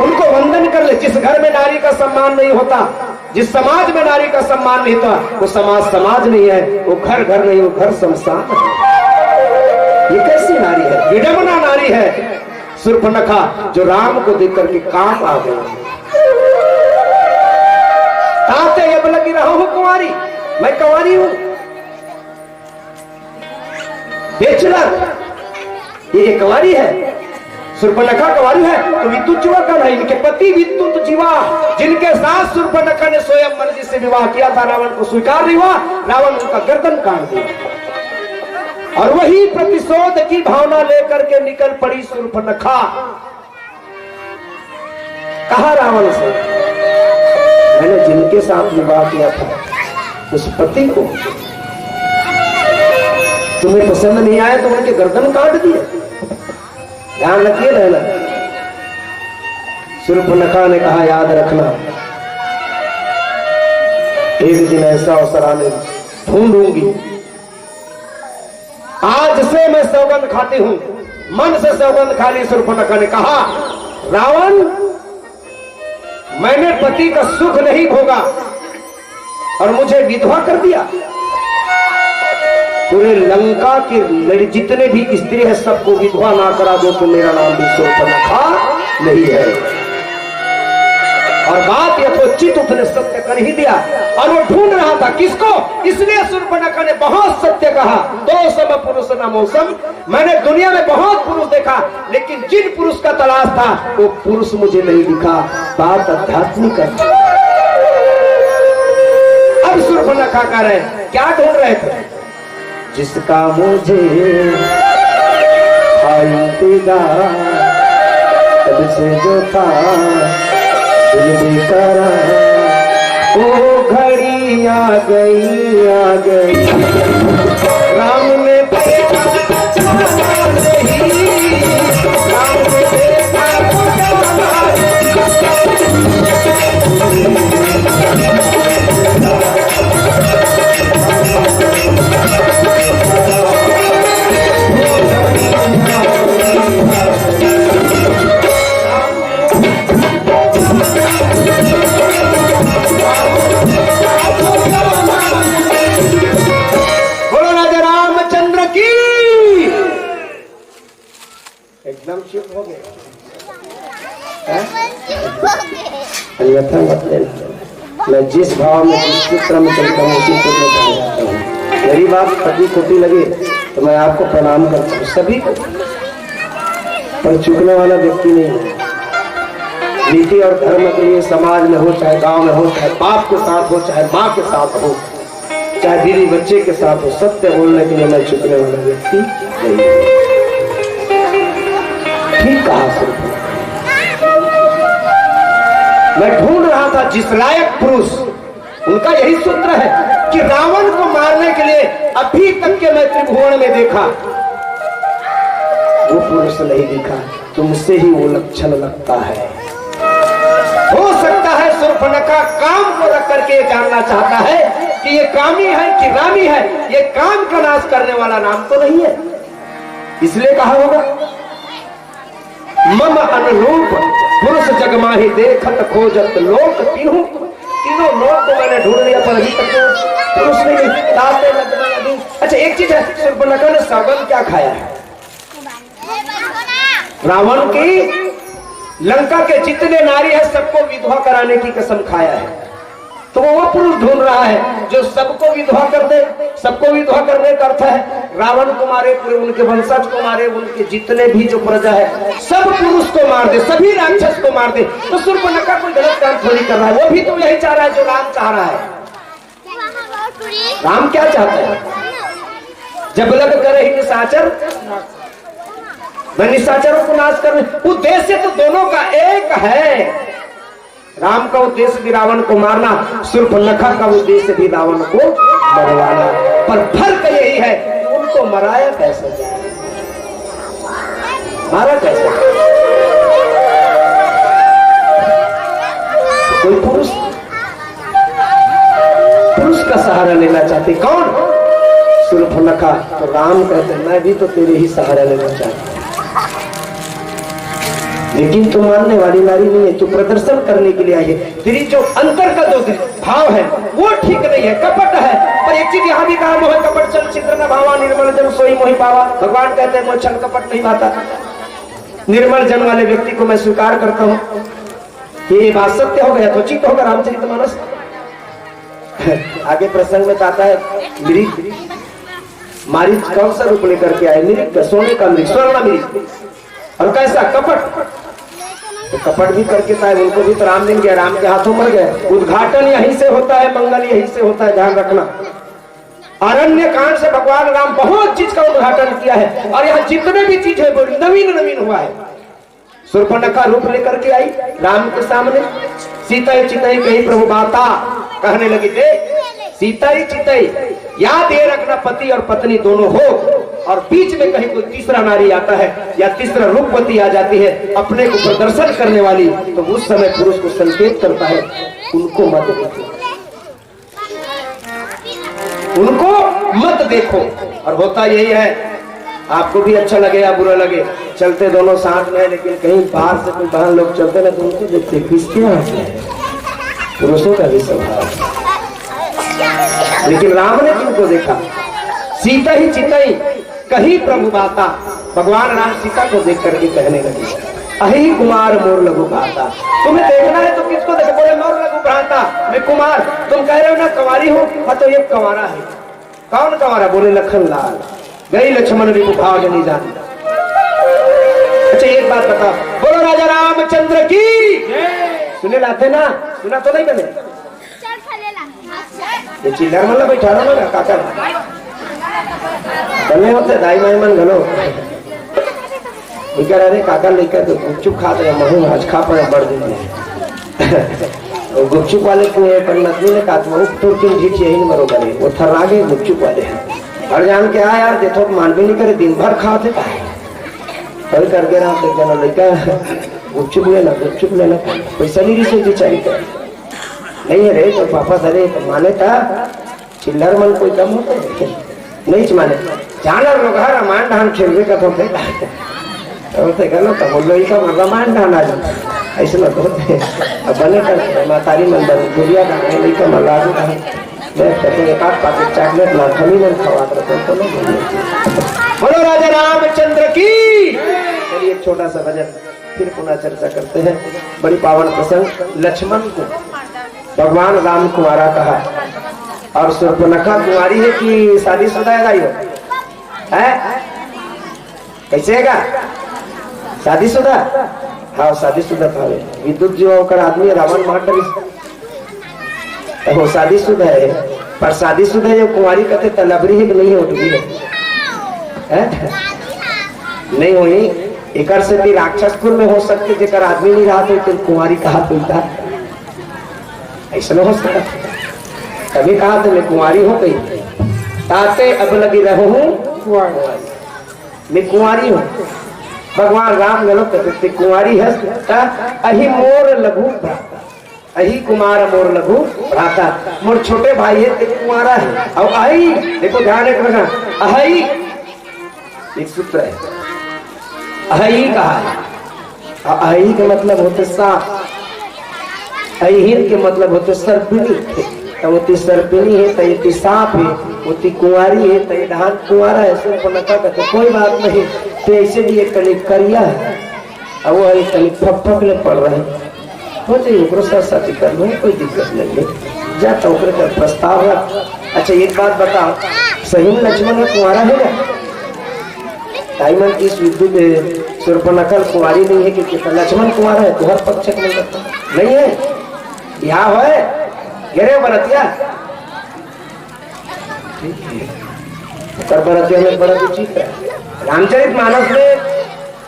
उनको वंदन कर ले। जिस घर में नारी का सम्मान नहीं होता, जिस समाज में नारी का सम्मान नहीं होता, वो समाज समाज नहीं है, वो घर घर नहीं, वो घर शमशान है। ये कैसी नारी है? विडंबना नारी है। सूर्पनखा जो राम को देख करके कांप आ गई। ताते अब लगी रहा हूं कुंवारी, मैं कुंवारी हूं। बेचलर, ये कुंवारी है। सूर्पनखा कुंवारी है तो विद्युत जीवा कौन है? इनके पति विद्युत जीवा, जिनके साथ सूर्पनखा ने स्वयं मर्जी से विवाह किया था, रावण को स्वीकार नहीं हुआ, रावण उनका गर्दन काट दिया। और वही प्रतिशोध की भावना लेकर के निकल पड़ी सूर्पनखा। कहा रावण से, "मैंने जिनके साथ विवाह किया था, उस पति को तुम्हें पसंद नहीं आया तो उनके गर्दन काट दिए।" ध्यान रखिए रहना। सूर्पनखा ने कहा, "याद रखना, एक दिन ऐसा अवसर आने ढूंढूंगी, आज से मैं सौगंध खाती हूँ।" मन से सौगंध खा ली। सूर्पनखा ने कहा, "रावण, मैंने पति का सुख नहीं भोगा और मुझे विधवा कर दिया। पूरे लंका के लड़-, जितने भी स्त्री है, सबको विधवा ना करा दो तो मेरा नाम भी सूर्पनखा नहीं है।" और बात यथोचित उसने सत्य कर ही दिया। और वो ढूंढ रहा था किसको, इसलिए सूर्पनखा ने बहुत सत्य कहा, "दो सम पुरुष न मौसम।" मैंने दुनिया में बहुत पुरुष देखा, लेकिन जिन पुरुष का तलाश था, वो पुरुष मुझे नहीं दिखा। बात आध्यात्मिक है। अब सूर्पनखा कह रहे, क्या ढूंढ रहे थे? जिसका मुझे था इंतजार, तब से जो था दिल बेकरार, वो घड़ी आ गई, आ गई। राम में बोलो राजा रामचंद्र की। एकदम चुप हो गए। हैं? अन्यथा मत लेना। मैं जिस भाव में, जिस चित्र में चलता हूँ, उसी चित्र में बन जाता हूँ। मेरी बात फटी खोटी लगे तो मैं आपको प्रणाम करता हूँ, सभी को। पर चूकने वाला व्यक्ति नहीं हूँ। नीति और धर्म के लिए समाज में हो, चाहे गांव में हो, चाहे बाप के साथ हो, चाहे माँ के साथ हो, चाहे बीवी बच्चे के साथ हो, सत्य बोलने के लिए मैं चूकने वाला व्यक्ति नहीं हूँ। ठीक कहा सूर्पनखा। मैं ढूंढ रहा था जिस लायक पुरुष, उनका यही सूत्र है कि रावण को मारने के लिए अभी तक के मैं त्रिभुवन में देखा, वो पुरुष नहीं दिखा। तुमसे ही वो लक्षण लगता है। हो सकता है सूर्पनखा काम को रख करके ये जानना चाहता है कि ये कामी है कि रामी है, ये काम का नाश करने वाला राम तो नहीं है, इसलिए कहा होगा। मम अनुरूप पुरुष जग माही, देखत खोजत लोक तीनों, तीनों लोक को मैंने ढूंढ लिया, पर अभी तक तो पुरुष नहीं मिला। ताते लग गए अभी। अच्छा, एक चीज है, सूर्पनखा ने सौगंध क्या खाया है? रावण की, लंका के जितने नारी है, सबको विधवा कराने की कसम खाया है। तो वो, वो पुरुष ढूंढ रहा है जो सबको विधवा कर दे। सबको विधवा करने का अर्थ है रावण को मारे, पूरे उनके वंशज को मारे, उनके जितने भी जो प्रजा है, सब पुरुष को मार दे, सभी राक्षस को मार दे। तो सूर्पनखा कोई गलत काम थोड़ी कर रहा है, वो भी तो यही चाह रहा है जो राम चाह रहा है। राम क्या चाहता है? जब लग करे ही निशाचर, मैं निशाचरों को नाश करने। उद्देश्य तो दोनों का एक है। राम का उद्देश्य भी रावण को मारना, सूर्पनखा का उद्देश्य भी रावण को मरवाना। पर फर्क यही है कि उनको मराया कैसे जाए, मारा कैसे जाए। कोई पुरुष, पुरुष का सहारा लेना चाहती। कौन? सूर्पनखा। तो राम कहते, मैं भी तो तेरे ही सहारा लेना चाहता हूँ। लेकिन तू मानने वाली नारी नहीं है, तू प्रदर्शन करने के लिए आई है। तेरी जो अंतर का जो भाव है, वो ठीक नहीं है, कपट है। पर एक चीज यहाँ भी कहा, मोह कपट छल छिद्र न भावा, निर्मल जन सोई मोहि पावा। भगवान कहते हैं, मोह छल कपट नहीं भाता। निर्मल जन वाले व्यक्ति को मैं स्वीकार करता हूँ। ये बात सत्य होगा, यथोचित होगा रामचरितमानस। आगे प्रसंग में आता है, मृग, मारीच कौन सा रूप लेकर के आए? मृग का, सोने का मृग, स्वर्ण मृग। और कैसा कपट, तो कपट भी करके था, उनको भी तो राम मिल गया, राम के हाथों मर गए। उद्घाटन यहीं से होता है, मंगल यहीं से होता है, ध्यान रखना। अरण्य कांड से भगवान राम बहुत चीज का उद्घाटन किया है, और यहाँ जितने भी चीज है वो नवीन नवीन हुआ है। शूर्पणखा रूप लेकर के आई राम के सामने, सीता ही चितई कही प्रभु बाता, कहने लगी, देख सीता ही चितई, याद ये रखना, पति और पत्नी दोनों हो, और बीच में कहीं कोई तीसरा नारी आता है या तीसरा रूपवती आ जाती है अपने को प्रदर्शन करने वाली, तो उस समय पुरुष को संकेत करता है, उनको मत देखो, उनको मत देखो। और होता यही है, आपको भी अच्छा लगे या बुरा लगे, चलते दोनों साथ में, लेकिन कहीं बाहर से कोई बहन लोग चलते ना, तो उनको देखते, किसके यहाँ से है? पुरुषों का भी स्वभाव है। लेकिन राम ने किनको देखा? सीता ही चितई कही प्रभु बाता। भगवान राम सीता को देख करके कहने लगे, अहि कुमार मोर लघु भ्राता। तुम्हें देखना है तो किसको देखो? बोले, मोर लघु भ्राता, मैं कुमार। तुम कह रहे हो ना कुंवारी हो, हाँ, तो ये कुंवारा है। कौन कुंवारा? बोले, लखन लाल। गई लक्ष्मण रिपु भाव जनी जानी। अच्छा, एक बात बताओ, बोलो राजा रामचंद्र की। सुने लाते ना, सुना तो नहीं बने? ये चिल्लर मन ला बैठा रहा ना काका। बने होते दाई माई मन घलो। इकर अरे काका लइका तो गुपचुप खात रहे, महू आज खा पाया बड़ दिन में। वो गुपचुप वाले को ये बड़ी नतनी ने कहा, "तू तोर तीन ढीठ यही न बरोबर है।" वो थर्रा गए गुपचुप वाले। और जान के, "हाँ यार, देखो, मान भी नहीं करे, दिन भर खाते का है।" कल करके रात एक जना लइका, "गुपचुप लेना, गुपचुप लेना।" पैसा नहीं रिसे बेचारी का। नहीं है रे, तो पापा सरे तो माने था, चिल्लर मन कोई कम होते हैं? नहीं माने। जान और लोग हर रामायण ढान खेलवे का तो थे। तो ते गलो तो बोलो, "इका मन रामायण ढान आ जाता।" ऐसे मत होते। अब बने कर मातारी मन बन, गुड़िया का नहीं, इका मन लागू था। मैं तो एक आध पाकेट चॉकलेट ना खमी मन खवात रहते तो नहीं बोलिए। बोलो राजा रामचंद्र की। चलिए, एक छोटा सा भजन। फिर पुनः चर्चा करते हैं। बड़ी पावन प्रसंग, लक्ष्मण को भगवान राम कुंवारा कहा, और शूर्पणखा कुंवारी है कि शादीशुदा है, दाई हो? हैं? कैसे हैगा? शादीशुदा? हाँ, शादीशुदा था रे। विद्युत जो ओकर आदमी रावण मार डरिस। वो शादीशुदा है, पर शादीशुदा जो कुंवारी कहते तलबरी है कि नहीं है, उठबी है? हैं? नहीं होई। एकर से भी राक्षस कुल में हो सकते, जेकर आदमी नहीं रहा तो फिर कुंवारी कहा तो इधर। ऐसा नहीं हो सकता। कभी कहा तो मैं कुंवारी हूँ कहीं, ताते अब लगी रहूं कुंवारी। मैं कुंवारी हूँ। भगवान राम गलत कहते, "ते कुंवारी है, ता अहि मोर लघु भ्राता, अहि कुमार मोर लघु भ्राता।" मोर छोटे भाई है, ते कुंवारा है। और अहि, देखो ध्यान रखना, अहि एक सूत्र है, अहि कहा है। अ-, अहि के मतलब होते सांप, अहिर के मतलब होते सर्पिनी। तो वो ती सर्पिनी है, तो ये ती सांप है, वो ती कुंवारी है, तो ये ढान कुंवारा है, सिर्फ नका कहते, कोई बात नहीं। तो ऐसे भी एक कनी करिया है, और वो एक कनी फक फक ले पड़ रहे हैं। हो जाई, ओकरो साथ शादी कर लो, कोई दिक्कत नहीं है। जा तो ओकरे कर प्रस्ताव रख। अच्छा, एक बात बताओ, सही में लक्ष्मण में कुंवारा है ना? ताई मन इस विद्युत शूर्पणखा कुंवारी नहीं है, क्योंकि लक्ष्मण कुंवारा है, तुहर पक्ष के नहीं है, बिहाव है, गिरे बरतिया। ओकर बरतिया में बड़ा विचित्र। रामचरित मानस में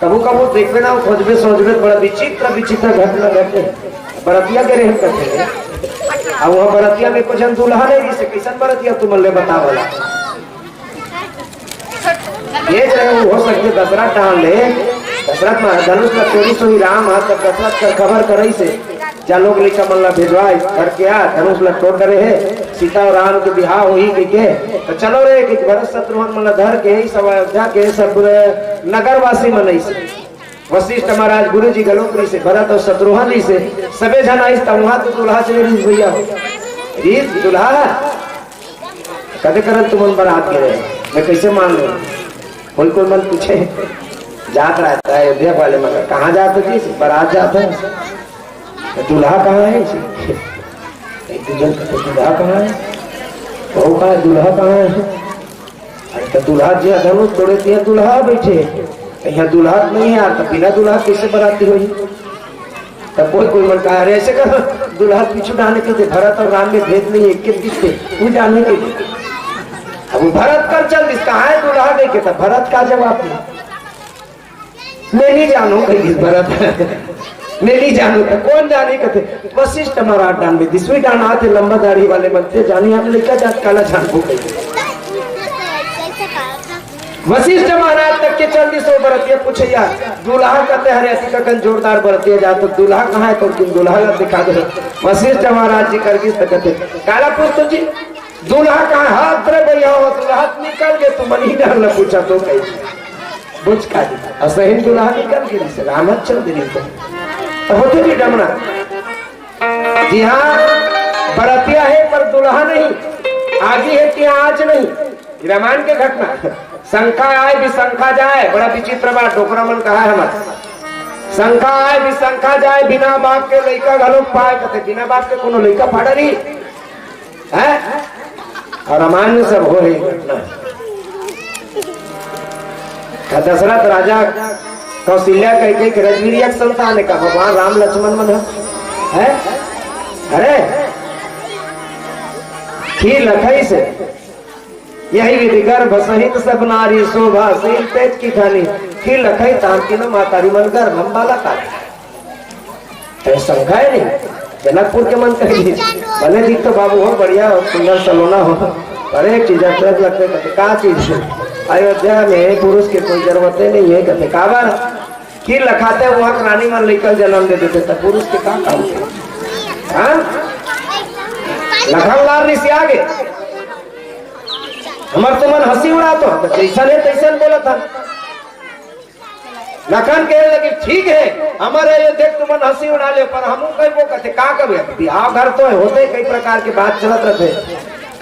कभू कभू देखबे ना, खोजबे सोचबे, बड़ा विचित्र विचित्र घटना घटे। बरतिया के रहन करते हैं। अब वहाँ बरतिया में कुछ हम दुल्हा नहीं, जिसे कैसन बरतिया तुम ले बता वाला। ये जो है, वो हो सकते दशरथ टाल ले, दशरथ महाराज धनुष ला तोड़ी सोई राम, आज तक दशरथ कर खबर करई से जा लोग लइका मन ला भेजवाए, घर के आ, धनुष ला तोड़ डरे हे, सीता और राम के बिहाव होही कहिके, तो चलो रे, कि भरत शत्रुघ्न मन ला धर के, सब अयोध्या के सब नगरवासी मन अइसे, वशिष्ठ महाराज गुरु जी घलोक रहिसे, भरत और शत्रुघ्न रहिसे, सबे झन आइस, त वहां तो दूल्हा से रिहिस भैया हो, रिहिस दूल्हा, कदे करन तुमन बरात गे रहे, मैं कैसे मान लूं? कोई कोई मन पूछे, जात रहता है अयोध्या वाले मन, कहाँ जात हो जी? बारात जात है। तो दूल्हा कहाँ है जी? एक दू जन कहते, दूल्हा कहाँ है? वो कहा, दूल्हा कहाँ है? अरे तो दूल्हा जी धनुष तोड़े थे, दूल्हा बैठे। यहाँ दुल्हा नहीं है यार, तब बिना दुल्हा कैसे बराती होही? तब कोई कोई मन कहा, "अरे ऐसे कर, दुल्हा पीछू डाले के दे, भरत और राम में भेद नहीं है, एक के पीछे वो डाले के दे।" अब वो भरत कर चल दिस, कहाँ है दुल्हा नहीं के, तब भरत का जवाब नहीं। "मैं नहीं जानू कहीं भरत।" "मैं नहीं जानू।" तो कौन जाने कहते? वशिष्ठ महाराज डांड में दिसवी डांड आते लंबा दाढ़ी वाले बनते जानी, हम लइका जात काला जानबो कहीं। वशिष्ठ महाराज तक के चल दिस ओ बरतिया पूछे यार, "दुल्हा कहते हरे ऐसी ककन जोरदार बरतिया जा, तो दुल्हा कहाँ है? तो तुम दुल्हा ला दिखा दो।" वशिष्ठ महाराज जी कर गिस तो कहते, "काला पूछ तो जी, दुल्हा कहाँ?" "हाथ रे भैया हो, दुल्हा निकल गए, तुम नहीं डाल पूछा तो कहीं।" बुझ का दी। असहिन दुल्हा निकल गिस, रामचंद्र जी तो। तो होते भी डमना। जी हाँ, बरतिया है पर दुल्हा नहीं। आगी है कि आज नहीं। रामायण के घटना। शंखा आए, विशंखा जाए, बड़ा विचित्र बात, डोकरा मन कहा है हमार। शंखा आए, विशंखा जाए, बिना बाप के लइका घलो पाए, कहते, बिना बाप के कोनो लइका फाड़ा नहीं। हैं? और रामायण में सब हो रही घटना। का दशरथ राजा कौशल्या कह के रजवीरिया के संतान है का भगवान राम लक्ष्मण मन है? हैं? अरे, खीर लखई से यही विधि गर्भ सहित सब नारी शोभा शील तेज की खानी। खीर लखई तान तीनों मातारी मन गर्भ हम बालक आ। तो शंका है नहीं, जनकपुर के मन कही, "भले दिख तो बाबू हो, बढ़िया हो, सुंदर सलोना हो, पर एक चीज अचरज लगते।" कहते, "का चीज?" "अयोध्या में पुरुष के कोई जरूरत ही नहीं है।" कहते, "काबर?" "खीर लखाते वहाँ रानी मन लइका जन्म दे देते, तो पुरुष के का काम है?" हाँ? लखन लाल ऋषि आगे, हमार तो मन हंसी उड़ा तो, तो जैसन है तैसन बोला था। लखन कहे लगे, "ठीक है, हमारे अयोध्या के तुमन हंसी उड़ा ले, पर हमू कहिबो कहते का करबे? बिहाव घर तो है, होते कई प्रकार के बात चलत रहते।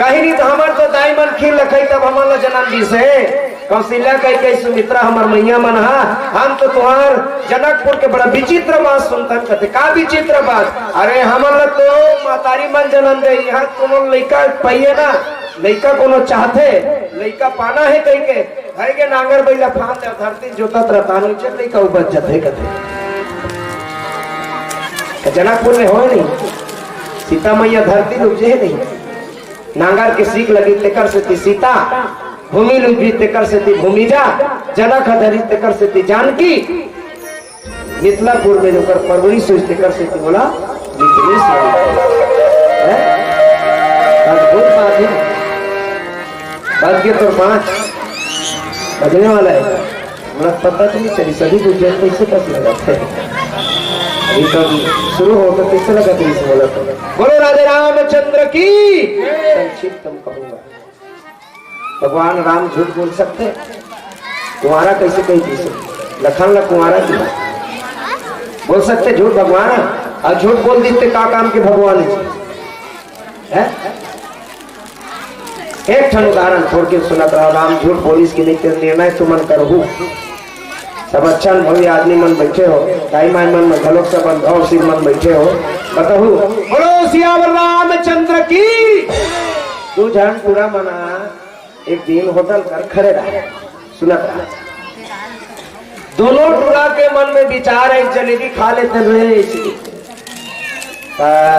कहीं नहीं तो हमार तो दाई मन खीर लखई तब हमन ला जन्म दिस हे।" कौशल्या कही, "कही सुमित्रा हमर मैया मन हा, हम तो तुहार जनकपुर के बड़ा विचित्र बात सुनथन।" कहते, "का विचित्र बात?" "अरे हमन ला तो मातारी मन जन्म दे, यहाँ कोनो लइका पाइए ना, लइका कोनो चाहते, लइका पाना है कही के।" भई के नांगर बइला फांद दे, धरती जोतत रहता, नीचे लइका उपज जथे कथे। जनकपुर में होय नहीं, सीता मैया धरती उपजे नहीं। नांगर के सीख लगी तेकर सेती सीता, भूमि लुबरी तेकर सेती भूमिजा, जनक ह धरी तेकर सेती जानकी। मिथिलापुर में जोकर परवरिश होइस, तेकर सेती ओला मिथिलेश नाम पड़े। हैं? अद्भुत बात है। बज के तो पाँच बजने वाला है, हमरा पता तो नहीं चली, सभी बुझे कैसे कस लगा थे। अभी तो शुरू हो तो कैसे लगा थे इस बोला तो। बोलो राधे रामचंद्र की। संक्षिप्त हम कहूंगा। भगवान राम झूठ बोल सकते? कुंवारा कैसे कही थी इसे? लखन ला कुंवारा की बोल सकते झूठ भगवान? और झूठ बोल देते का काम के भगवान है? हैं? एक ठन उदाहरण छोड़ के सुनत रहो, राम झूठ बोलिस कि नहीं, तेल निर्णय तुमन करहू। सब अच्छा अनुभवी आदमी मन बैठे हो, दाई माई मन में घलोक सब अनुभवशील मन बैठे हो, बताहू। बोलो सियावर रामचंद्र की। दू झन टूरा मना एक दिन होटल कर खड़े रहे, सुनत रहे। दोनों टूरा के मन में विचार है, "जलेबी खा लेते रहे।" आ,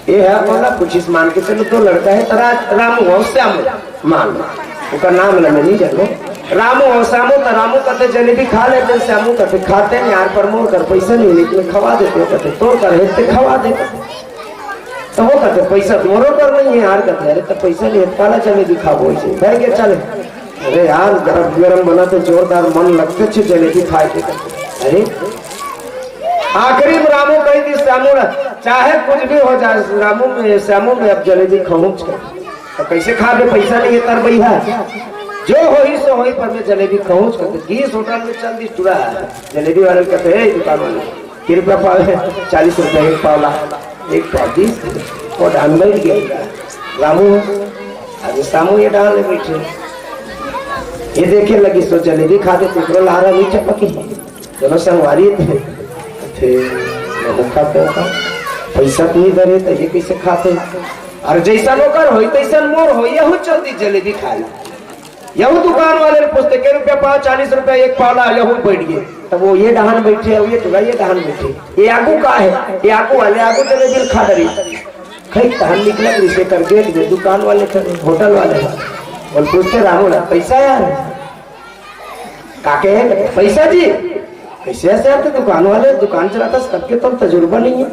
ये है बोला, कुछ इस मान के चलो, दो लड़का है, तो रा-, रामू और श्यामू, मान लो, उनका नाम ला मैं नहीं जानू। रामू और श्यामू, तो रामू कहते, "जलेबी खा लेते।" श्यामू कहते, "खाते नहीं यार, पर मोर कर पैसा नहीं, लेकिन खवा देते हो।" कहते, "तोर कर है, ते खवा दे।" तो वो कहते, "पैसा तो मोरो कर नहीं है यार।" कहते, "अरे तो पैसा नहीं है, काला जलेबी खाबो इसे।" भाई के चले, अरे यार, गरम गरम बना तो जोरदार मन लगते छे जलेबी खाए के। अरे, आखिरी में रामू कही थी श्यामू ला, "चाहे कुछ भी हो जाए, रामू में, श्यामू में अब जलेबी खाऊं छे।" तो कैसे खाबे, पैसा नहीं है तर भैया, जो होही सो होही, पर मैं जलेबी खाऊं छे। तो किस होटल में चल दी टूरा, जलेबी वाले कहते, "ए दुकान वाले, कितने रुपया पाव है?" "चालीस रुपया एक पाव ला।" एक पाव बीस, वो धान बैठ गया। रामू, अभी सामू ये डाल ले बैठे। ये देखे लगी, सो जलेबी खाते कुकरो लारा नहीं चपकी। दोनों संगवारी थे। थे, वो खाते हो का? पैसा तो नहीं धरे, तो ये कैसे खाते? और जैसा नौकर होई, तैसा मोर होई, यहू चल दी जलेबी खाई। यहू दुकान वाले ल पूछथे, "के रुपया पाव?" "चालीस रुपया एक पाव ला।" यहू बइठ गे। तब वो ये डहान बइठे, अउ ये टुरा ये डहान बइठे। ये आगू का हे? ये आगू वाले आगू जलेबी ल खा डरे। खई तहन निकलत रहिसे कर गेट में, दुकान वाले खड़े, होटल वाले ह। बोले, पूछथे रामू ला, "पैसा यार?" "का कहे?" "पैसा जी।" "कइसे ऐसे यार, ते दुकान वाले, दुकान चलाथस, तब के तोर तजुर्बा नइ हे।"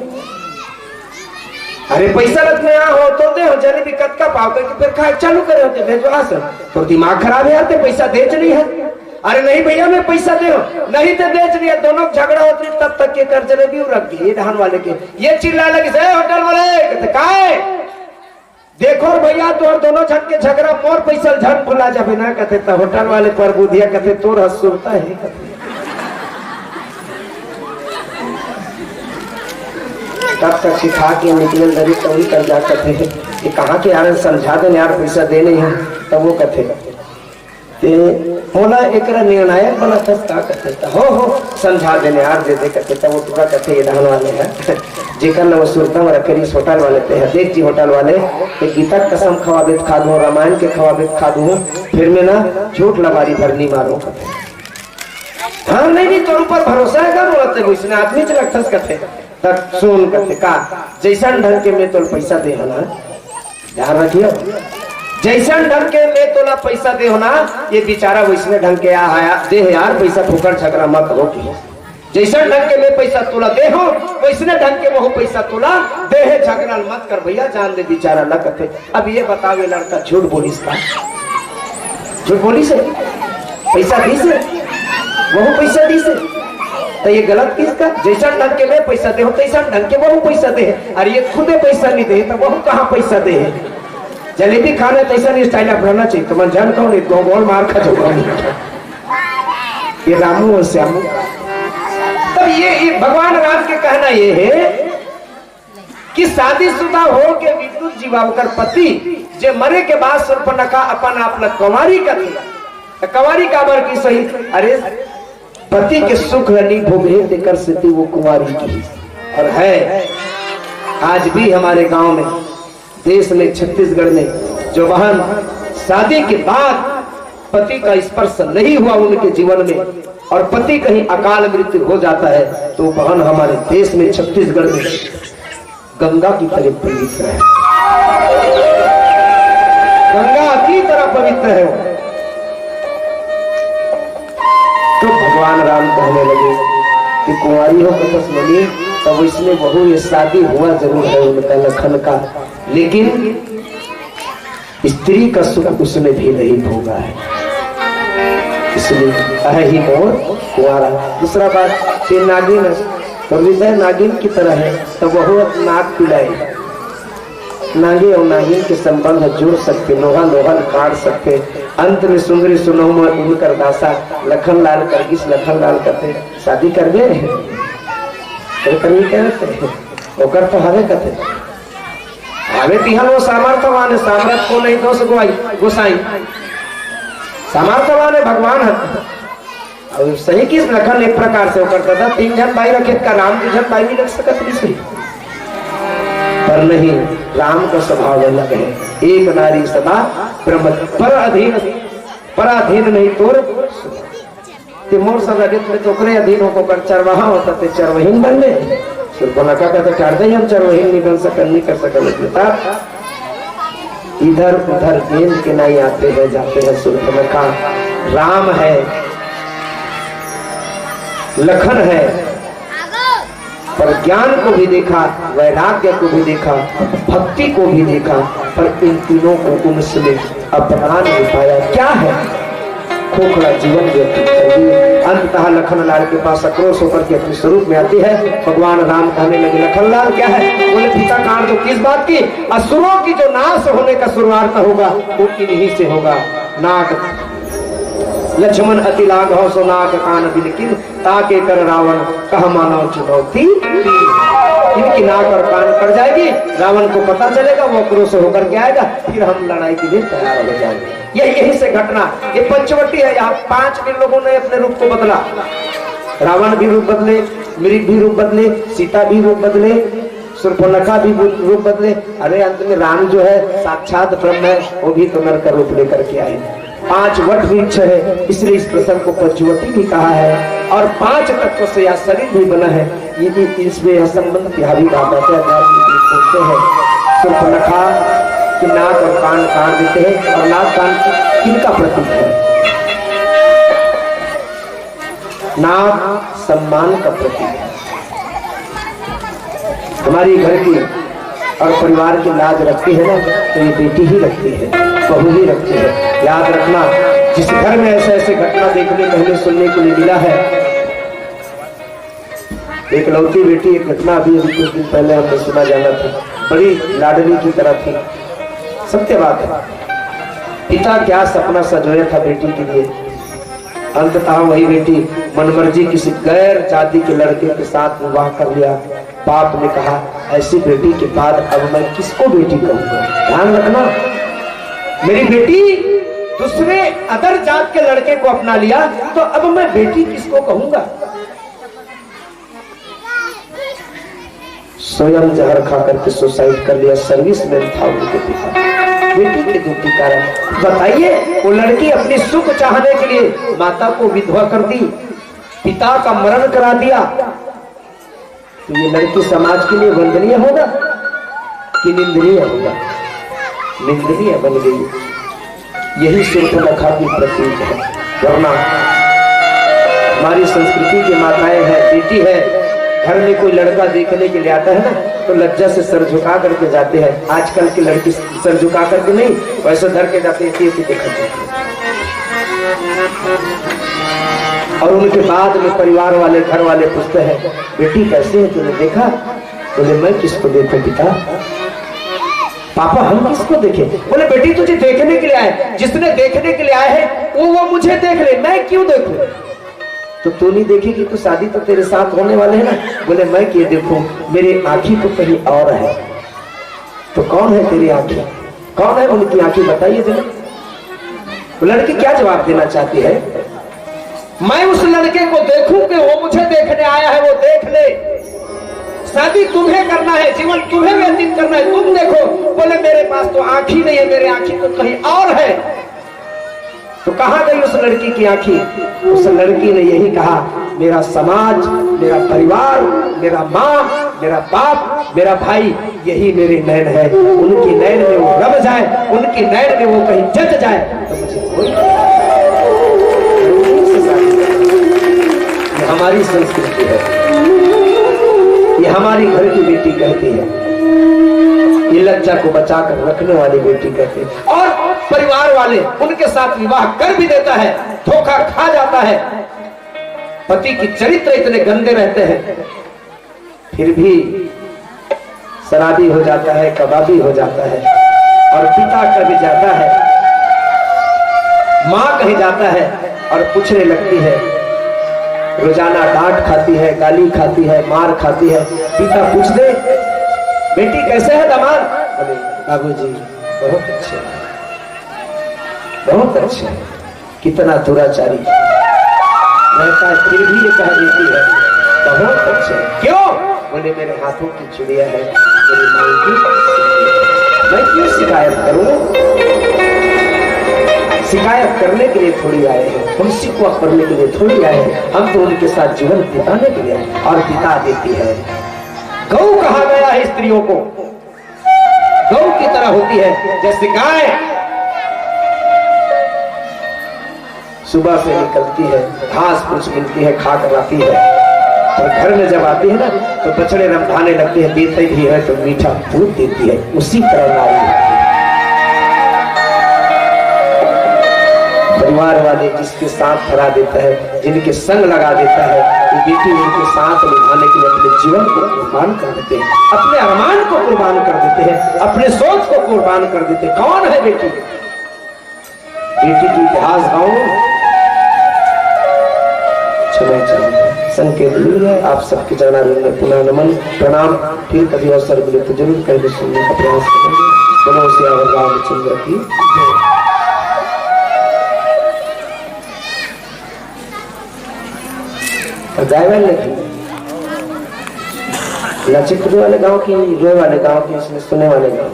"अरे पैसा रखने आ हो तो दे हो, जलेबी कतका पाव करके फिर खाए चालू करे होते, भेजवा सर।" "तोर दिमाग खराब हे यार, ते पैसा देच नइ हे।" "अरे नहीं भैया, मैं पैसा दे हो।" "नहीं ते देच नइ हे।" दोनों झगड़ा होत रहिस, तब तक के कर जलेबी रख गे ये डहान वाले के। ये चिल्लाए लगिस, "ए होटल वाले," कथे, "काय?" "देखो रे भैया, तोर दोनों झन के झगड़ा, मोर पैसा ल झन भुला जाबे ना," कथे। त होटल वाले पर बुधिया कथे, "तोर ह सुरता हे," कथे। तब तक सिखा के निकले ल धरी, तब उनकर जा कथे, "ये कहाँ के यार, समझा दे न यार, पैसा दे नइ हे।" तब वो कथे, "ते मोला एकरा निर्णायक बनाथस का?" कथे, त, "हो, हो, समझा देने यार, दे दे," कथे। तब वो टुरा कथे, ये डहान वाले ह, जेकर ल वो सुरता म रखे रहिस होटल वाले, ते ह, "देख जी होटल वाले, ते गीता के कसम खवाबे त खा दूँ, रामायण के खवाबे त खा दूँ, फिर मैं ना झूठ लबारी भर नइ मारूँ," कथे। "हाँ, नहीं, नहीं, तोर ऊपर भरोसा हे का मोला, ते वइसने आदमी च लगथस," कथे। "त सुन," कथे, "का, जइसन ढंग के मैं तोला पैसा दे हँव ना, ध्यान रखियो, जइसन ढंग के मैं तोला पैसा दे हँव ना, ये बिचारा वइसने ढंग के आ, आया, दे हे यार पैसा, फोकट झगड़ा मत हो कि। जइसन ढंग के मैं पैसा तोला दे हँव, वइसने ढंग के वहू पैसा तोला दे हे, झगड़ा मत कर भैया, जान दे बिचारा," ल कथे। अब ये बताओ, ये लड़का झूठ बोलिस का? झूठ बोलिस हे? पैसा दिस हे? वहू पैसा दिस हे? त ये गलत किहिस का? जइसन ढंग के मैं पैसा दे हँव, तइसन ढंग के वहू पैसा दे हे। अरे ये खुदे पैसा नइ दे हे, त वहू कहाँ पैसा दे हे? जलेबी खाना तइसन style अपनाना चाहिए। तुमन जान कौन एक दो गोल मार खा जाऊंगा। ये रामू और श्यामू। तब ये, ये भगवान राम के कहना ये हे कि शादीशुदा हो के विद्युत जीवा ओकर पति, जे मरे के बाद शूर्पणखा अपन आप ल कंवारी कथे, त कंवारी काबर किहिस? अरे, पति के सुख ल नइ भोगे, तेकर सेती वो कुंवारी किहिस। और है, आज भी हमारे गांव में, देश में, छत्तीसगढ़ में, जो बहन शादी के बाद पति का स्पर्श नहीं हुआ उनके जीवन में, और पति कहीं अकाल मृत्यु हो जाता है, तो बहन हमारे देश में, छत्तीसगढ़ में गंगा की तरह पवित्र है, गंगा की तरह पवित्र है वो। तो भगवान राम कहने लगे कि कुंवारी हो कथस मुनि, तब इसमें बहु ये शादी हुआ जरूर है उनका, लखन का, लेकिन स्त्री का सुख उसने भी नहीं भोगा है, इसलिए अहहि मोर कुंवारा। दूसरा बात, ये नागिन है, तो हृदय नागिन की तरह है, तो वहू नाग पिलाए, नागे और नागिन के संबंध जोड़ सकथे, लोहा लोहा ल काट सकथे। अंत में सुंदरी सुनहु मोर उनकर दासा, लखन लाल कर गिस, लखन लाल कथे, शादी करबे? अरे करबे क्या रहते? ओकर तो हवे कथे। हवे तिहन वो सामर्थवान है, सामर्थ को नहीं दोष गोई, गोसाई। सामर्थवान है भगवान है। अउ सही किहिस लखन एक प्रकार से ओकर ददा तीन झन बाई रखे, का राम दू झन बाई नइ रख सकत रिहिस? पर नहीं, राम का स्वभाव अलग है। एक नारी सदा प्रमद, पर अधीन, पराधीन नहीं तोर। ते मोर सब अधीन में तो ओकरे अधीन हो, ओकर चरवाहा होता ते चरवहीन बन ले। शूर्पणखा का तो कर दे, हम चरवहीन नहीं बन सकन, नहीं कर सकन। इधर उधर गेंद के नहीं आते हैं, जाते हैं शूर्पणखा। राम है, लखन है, पर ज्ञान को भी देखा, वैराग्य को भी देखा, भक्ति को भी देखा, पर इन तीनों को उनसे अपना नहीं पाया। क्या है? खोखला जीवन व्यतीत कर दिए। अंततः लखन लाल के पास आक्रोश होकर के अपने स्वरूप में आती है। भगवान राम कहने लगे, "लखन लाल, क्या है?" बोले, "पिता, कांड तो किस बात की? असुरों की जो नाश होने का शुरुआत होगा, वो इन्हीं से होगा।" नाग लक्ष्मण अति लाघव सो नाग कान बिन किन, ताके कर रावण कह मानव चुनौती। इनकी नाक और कान कट जाएगी। रावण को पता चलेगा, वो आक्रोश होकर के आएगा, फिर हम लड़ाई के लिए तैयार हो जाएंगे। यही, यहीं से घटना, ये पंचवटी है, यहाँ पांच भी लोगों ने अपने रूप को बदला। रावण भी रूप बदले, मृग भी रूप बदले, सीता भी रूप बदले, शूर्पणखा भी रूप बदले। अरे, अंत में राम जो है, साक्षात ब्रह्म है, वो भी तो नर का रूप लेकर के आए। पांच वट वृक्ष है, इसलिए इस प्रसंग को पंचवटी भी कहा है। और पांच तत्व से यह शरीर भी बना है। ये, ये, इसमें यह संबंध बिहारी बाबा के आध्यात्मिक रूप बोलते हैं। सूर्पनखा के नाक और कान काट देते हैं। और नाक कान किनका प्रतीक है? नाक सम्मान का प्रतीक है। हमारी घर की और परिवार की लाज रखती है ना, तो ये बेटी ही रखती है, बहू ही रखती है। याद रखना, जिस घर में ऐसे ऐसे घटना देखने, कहने, सुनने के लिए मिला है, एकलौती बेटी, एक घटना अभी अभी कुछ दिन पहले हमने सुना, जाना था, बड़ी लाडली की तरह थी। सत्य बात है, पिता क्या सपना सजोया था बेटी के लिए, अंततः वही बेटी मनमर्जी किसी गैर जाति के लड़के के साथ विवाह कर लिया। बाप ने कहा, ऐसी बेटी के बाद अब मैं किसको बेटी कहूंगा? ध्यान रखना, मेरी बेटी दूसरे अदर जात के लड़के को अपना लिया, तो अब मैं बेटी किसको कहूंगा? स्वयं जहर खा करके सुसाइड कर लिया। सर्विसमैन था उनके पिता। बेटी के दुख के कारण बताइए, वो लड़की अपनी सुख चाहने के लिए माता को विधवा कर दी, पिता का मरण करा दिया। तो ये लड़की समाज के लिए वंदनीय होगा कि निंदनीय होगा? निंदनीय बन गई। यही सूर्पनखा की प्रतीक है। वरना हमारी संस्कृति की माताएं हैं, बेटी है, घर में कोई लड़का देखने के लिए आता है ना, तो लज्जा से सर झुका करके जाते हैं। आजकल की लड़की सर झुका करके नहीं, वैसे धर के जाते हैं, ऐसे देखा जाते हैं। और उनके बाद में परिवार वाले, घर वाले पूछते हैं, बेटी कैसे है, तूने देखा? बोले, मैं किसको देखूं पिता? पापा, हम किसको देखें? बोले, बेटी तुझे देखने के लिए आए, जिसने देखने के लिए आए हैं, वो वो मुझे देख ले, मैं क्यों देखूं? तो तू नहीं देखेगी तो शादी तो तेरे साथ होने वाले है ना। बोले, मैं क्यों देखूं, मेरी आंखी तो कहीं और है। तो कौन है तेरी आंखी, कौन है उनकी आंखी, बताइए जरा। वो लड़की क्या जवाब देना चाहती है? मैं उस लड़के को देखूं कि वो मुझे देखने आया है, वो देख ले। शादी तुम्हें करना है, जीवन तुम्हें व्यतीत करना है, तुम देखो। बोले, मेरे पास तो आंखी नहीं है, मेरे आंखी तो कहीं और है। तो कहाँ गई उस लड़की की आंखी? उस लड़की ने यही कहा, मेरा समाज, मेरा परिवार, मेरा माँ, मेरा बाप, मेरा भाई, यही मेरे नैन है। उनकी नैन में वो रम जाए, उनकी नैन में वो कहीं जच जाए, तो मुझे कोई, ये हमारी संस्कृति है, ये हमारी घर की बेटी कहती है, ये लज्जा को बचा कर रखने वाली बेटी कहती है। और परिवार वाले उनके साथ विवाह कर भी देता है, धोखा खा जाता है। पति के चरित्र इतने गंदे रहते हैं, फिर भी शराबी हो जाता है, कबाबी हो जाता है। और पिता कभी जाता है, माँ कहीं जाता है और पूछने लगती है, रोजाना डांट खाती है, गाली खाती है, मार खाती है। पिता पूछ दे, बेटी कैसे है दामाद? बोले, बाबूजी बहुत अच्छे हैं, बहुत अच्छे हैं। कितना दुराचारी रहता है, फिर भी ये कह देती है, बहुत अच्छे। क्यों? बोले, मेरे हाथों की चुड़िया है, मेरी मांग की, मैं क्यों शिकायत करूं? शिकायत करने के लिए थोड़ी आए हैं, हम शिकवा करने के लिए थोड़ी आए हैं, हम तो उनके साथ जीवन बिताने के लिए आए हैं। और बिता देती है। गौ कहा गया है स्त्रियों को, गौ की तरह होती है, जैसे गाय सुबह से निकलती है, घास फूस मिलती है, खा कर आती है, पर घर में जब आती है ना, तो बछड़े रमधाने लगते हैं, देते भी है तो मीठा दूध देती है। उसी तरह नारी होती है। परिवार वाले जिसके साथ धरा देता है, जिनके संग लगा देता है, वो बेटी उनके साथ निभाने के लिए अपने जीवन को कुर्बान कर देते हैं, अपने अरमान को कुर्बान कर देते हैं, अपने सोच को कुर्बान कर देते हैं। कौन है बेटी? बेटी की इतिहास गाऊं? क्षमा चाहूंगा, संकेत मिल गया। आप सबके चरणारविंद में पुनः नमन, प्रणाम। फिर कभी अवसर मिले तो जरूर कहीं सुनने का प्रयास करेंगे। बोलो सियावर रामचंद्र की जय। और गाय वाले लचित वाले गांव की, रोए वाले गांव की, इसमें सुने वाले गांव,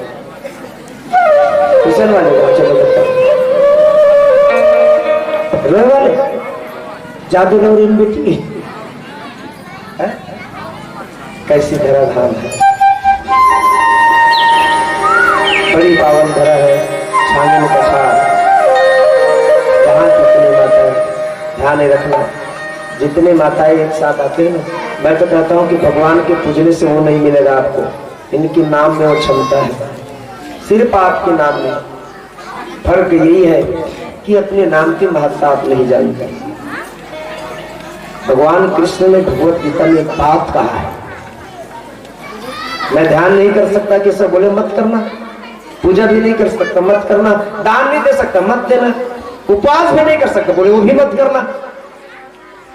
किशन वाले गांव, चलो बताओ। वाले जादू नवरीन बेटी है, कैसी धरा धाम है, बड़ी पावन धरा है, छांगन कछार। यहाँ जितनी माता ध्यान रखना, जितने माताएं एक साथ आते हैं ना, मैं तो कहता हूँ कि भगवान के पूजने से वो नहीं मिलेगा आपको, इनके नाम में वो क्षमता है, सिर्फ आपके नाम में। फर्क यही है कि अपने नाम की महत्ता आप नहीं जानते। भगवान कृष्ण ने भगवत गीता में बात कहा है, मैं ध्यान नहीं कर सकता कि सब बोले मत करना, पूजा भी नहीं कर सकता मत करना, दान नहीं दे सकता मत देना, उपवास भी नहीं कर सकता, बोले वो भी मत करना।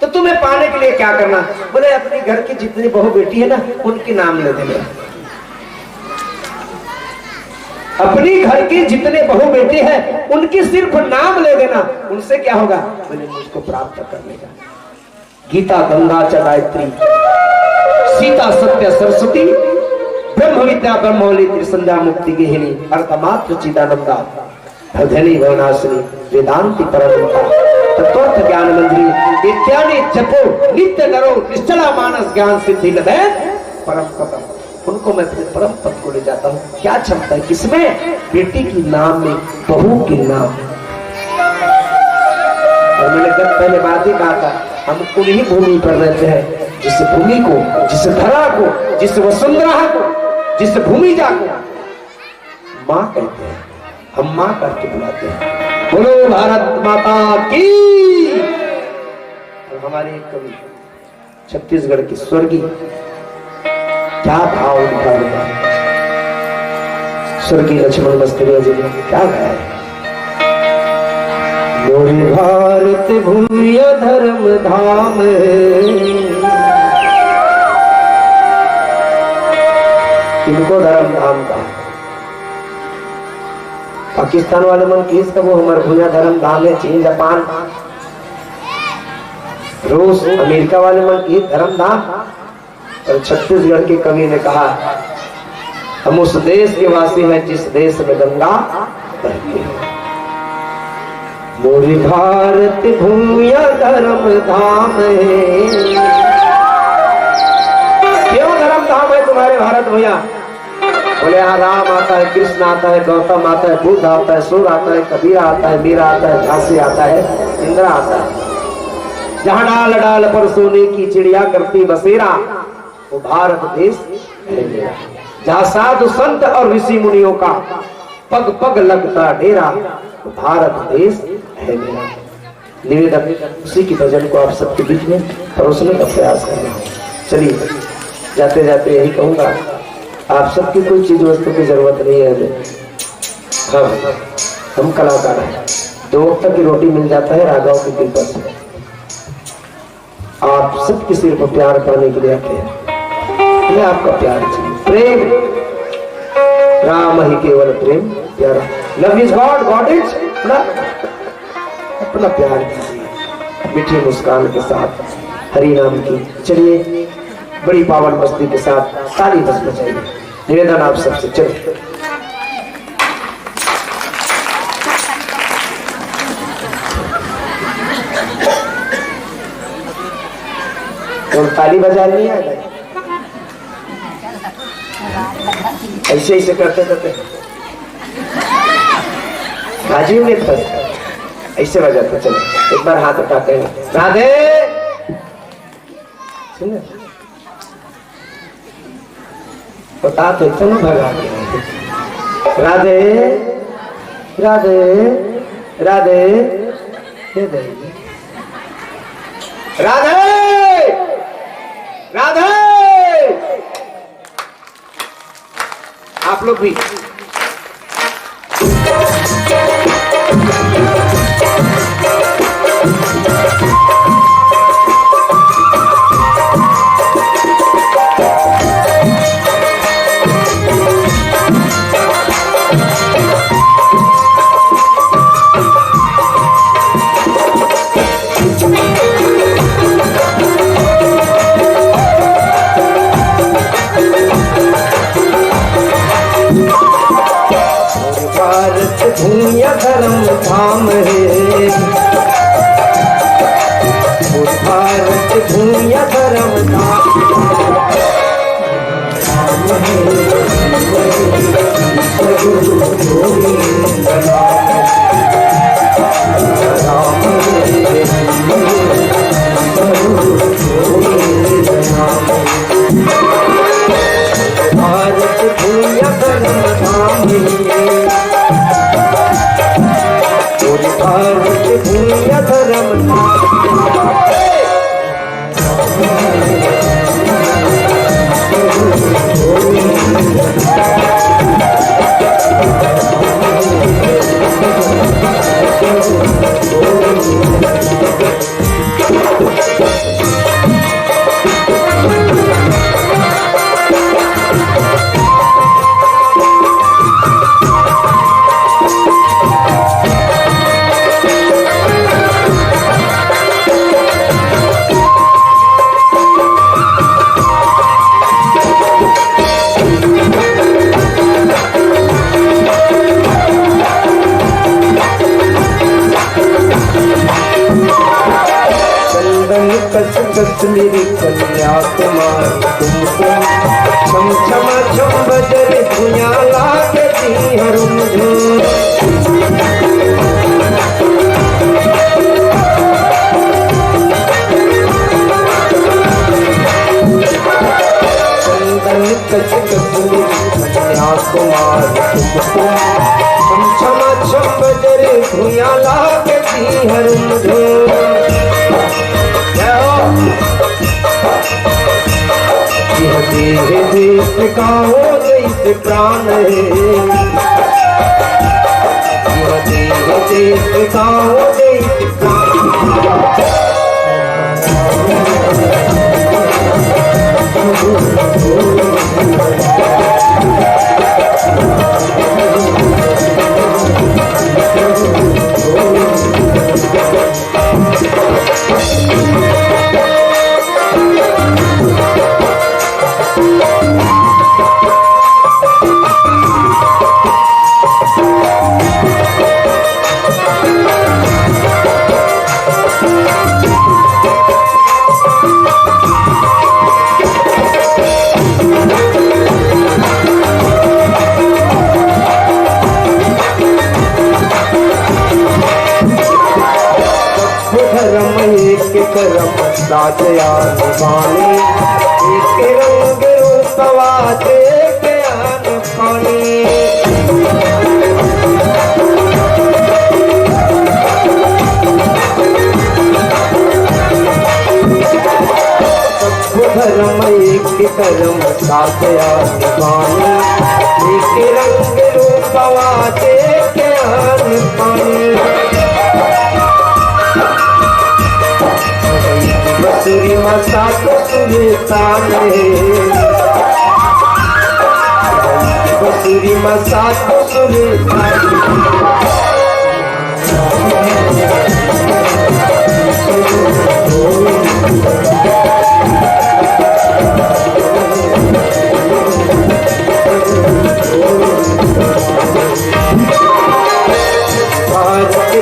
तो तुम्हें पाने के लिए क्या करना? बोले अपने घर की जितनी बहू बेटी है ना, उनके नाम ले देना। अपनी घर की जितने बहू बेटी है उनकी सिर्फ नाम ले देना। उनसे क्या होगा? बोले मुझको प्राप्त कर लेगा। गीता गंगा च गायत्री, सीता सत्य सरस्वती, ब्रह्म विद्या ब्रह्मवली, त्रिसंध्या मुक्ति गेहिनी, अर्धमात्र चिदानंदा, हरधनी वर्णासिनी, वेदांति परमता, तत्वर्थ ज्ञान मंजरी इत्यादि जपो नित्य नरो, निश्चला मानस ज्ञान सिद्धि लभे परम पदम। उनको मैं अपने परम पद को ले जाता हूँ। क्या क्षमता है किसमें? बेटी की नाम में, बहू के नाम में। और मैंने जब पहले बात ही कहा था, हम उन्हीं भूमि पर रहते हैं जिस भूमि को, जिस धरा को, जिस वसुंधरा को, जिस भूमिजा को माँ कहते हैं, हम माँ करके बुलाते हैं। बोलो भारत माता की। और हमारे एक कवि छत्तीसगढ़ की स्वर्गीय, क्या भाव उनका होगा, स्वर्गीय लक्ष्मण मस्तुरिया जी ने क्या गाया है? मोरे भारत भूमिया धर्म धाम है। किनको धर्म धाम कहा? पाकिस्तान वाले मन किहिस कभू हमर भुइयां धर्म धाम हे, चीन, जापान, रूस, अमेरिका वाले मन किहिस धर्म धाम, पर छत्तीसगढ़ के कवि ने कहा, हम उस देश के वासी हैं जिस देश में गंगा बहती है। मोरी भारत भूमिया धर्म धाम है। क्यों धर्म धाम है तुम्हारे भारत भैया? बोले, यहाँ राम आता है, कृष्ण आता है, गौतम आता है, बुद्ध आता है, सूर आता है, कबीरा आता है, मीरा आता है, झांसी आता है, इंदिरा आता है। जहाँ डाल डाल पर सोने की चिड़िया करती बसेरा, वो भारत देश है मेरा। जहाँ साधु संत और ऋषि मुनियों का पग पग लगता डेरा, वो भारत देश है मेरा। निवेदन, उसी की भजन को आप सबके बीच में परोसने का प्रयास कर रहा हूँ। चलिए, जाते जाते यही कहूँगा, आप सबकी कोई चीज वस्तु की जरूरत नहीं है हमें। हाँ, हम कलाकार हैं, दो वक्त की रोटी मिल जाता है राघव की कृपा से। आप सबके सिर पर प्यार पाने के लिए आते हैं। हमें आपका प्यार चाहिए, प्रेम। राम ही केवल प्रेम प्यारा। Love is God, God is love। अपना प्यार दीजिए मीठी मुस्कान के साथ हरि नाम की। चलिए, बड़ी पावन मस्ती के साथ ताली बस बजाइए। निवेदन आप सबसे, चलिए। और ताली बजा लिया है भाई। ऐसे ऐसे करते करते बाजू में फंस, ऐसे बजाते। चलो, एक बार हाथ उठाते हैं, राधे। सुन, बता तो इतना भगा के। राधे, राधे, राधे, राधे, राधे, राधे। आप लोग भी। भारत भूमिया धर्म धाम है। भूइया धरम धाम। भारत भूइया धरम धाम। भारत भूइया धरम धाम। चंदन कस कस मेरी कन्याकुमारी तुमको, छम छमा छम बजर भुइयां लागे जी हरुम झुम। चंदन कस कस मेरी कन्याकुमारी तुमको, छम छमा छम बजर भुइयां लागे जी हरुम झुम। जय हो। यह देह देश का हो जैसे प्राण है, यह देह देश का हो जैसे प्राण। धर्म एक करम साथ आन बानी, एक रंग रूपवा देख आन पानी। सब धर्म एक करम साथ आन बानी, एक रंग रूपवा देख आन पानी। बसुरी मा सात सुर तान हे, बसुरी मा सात सुर तान। भारत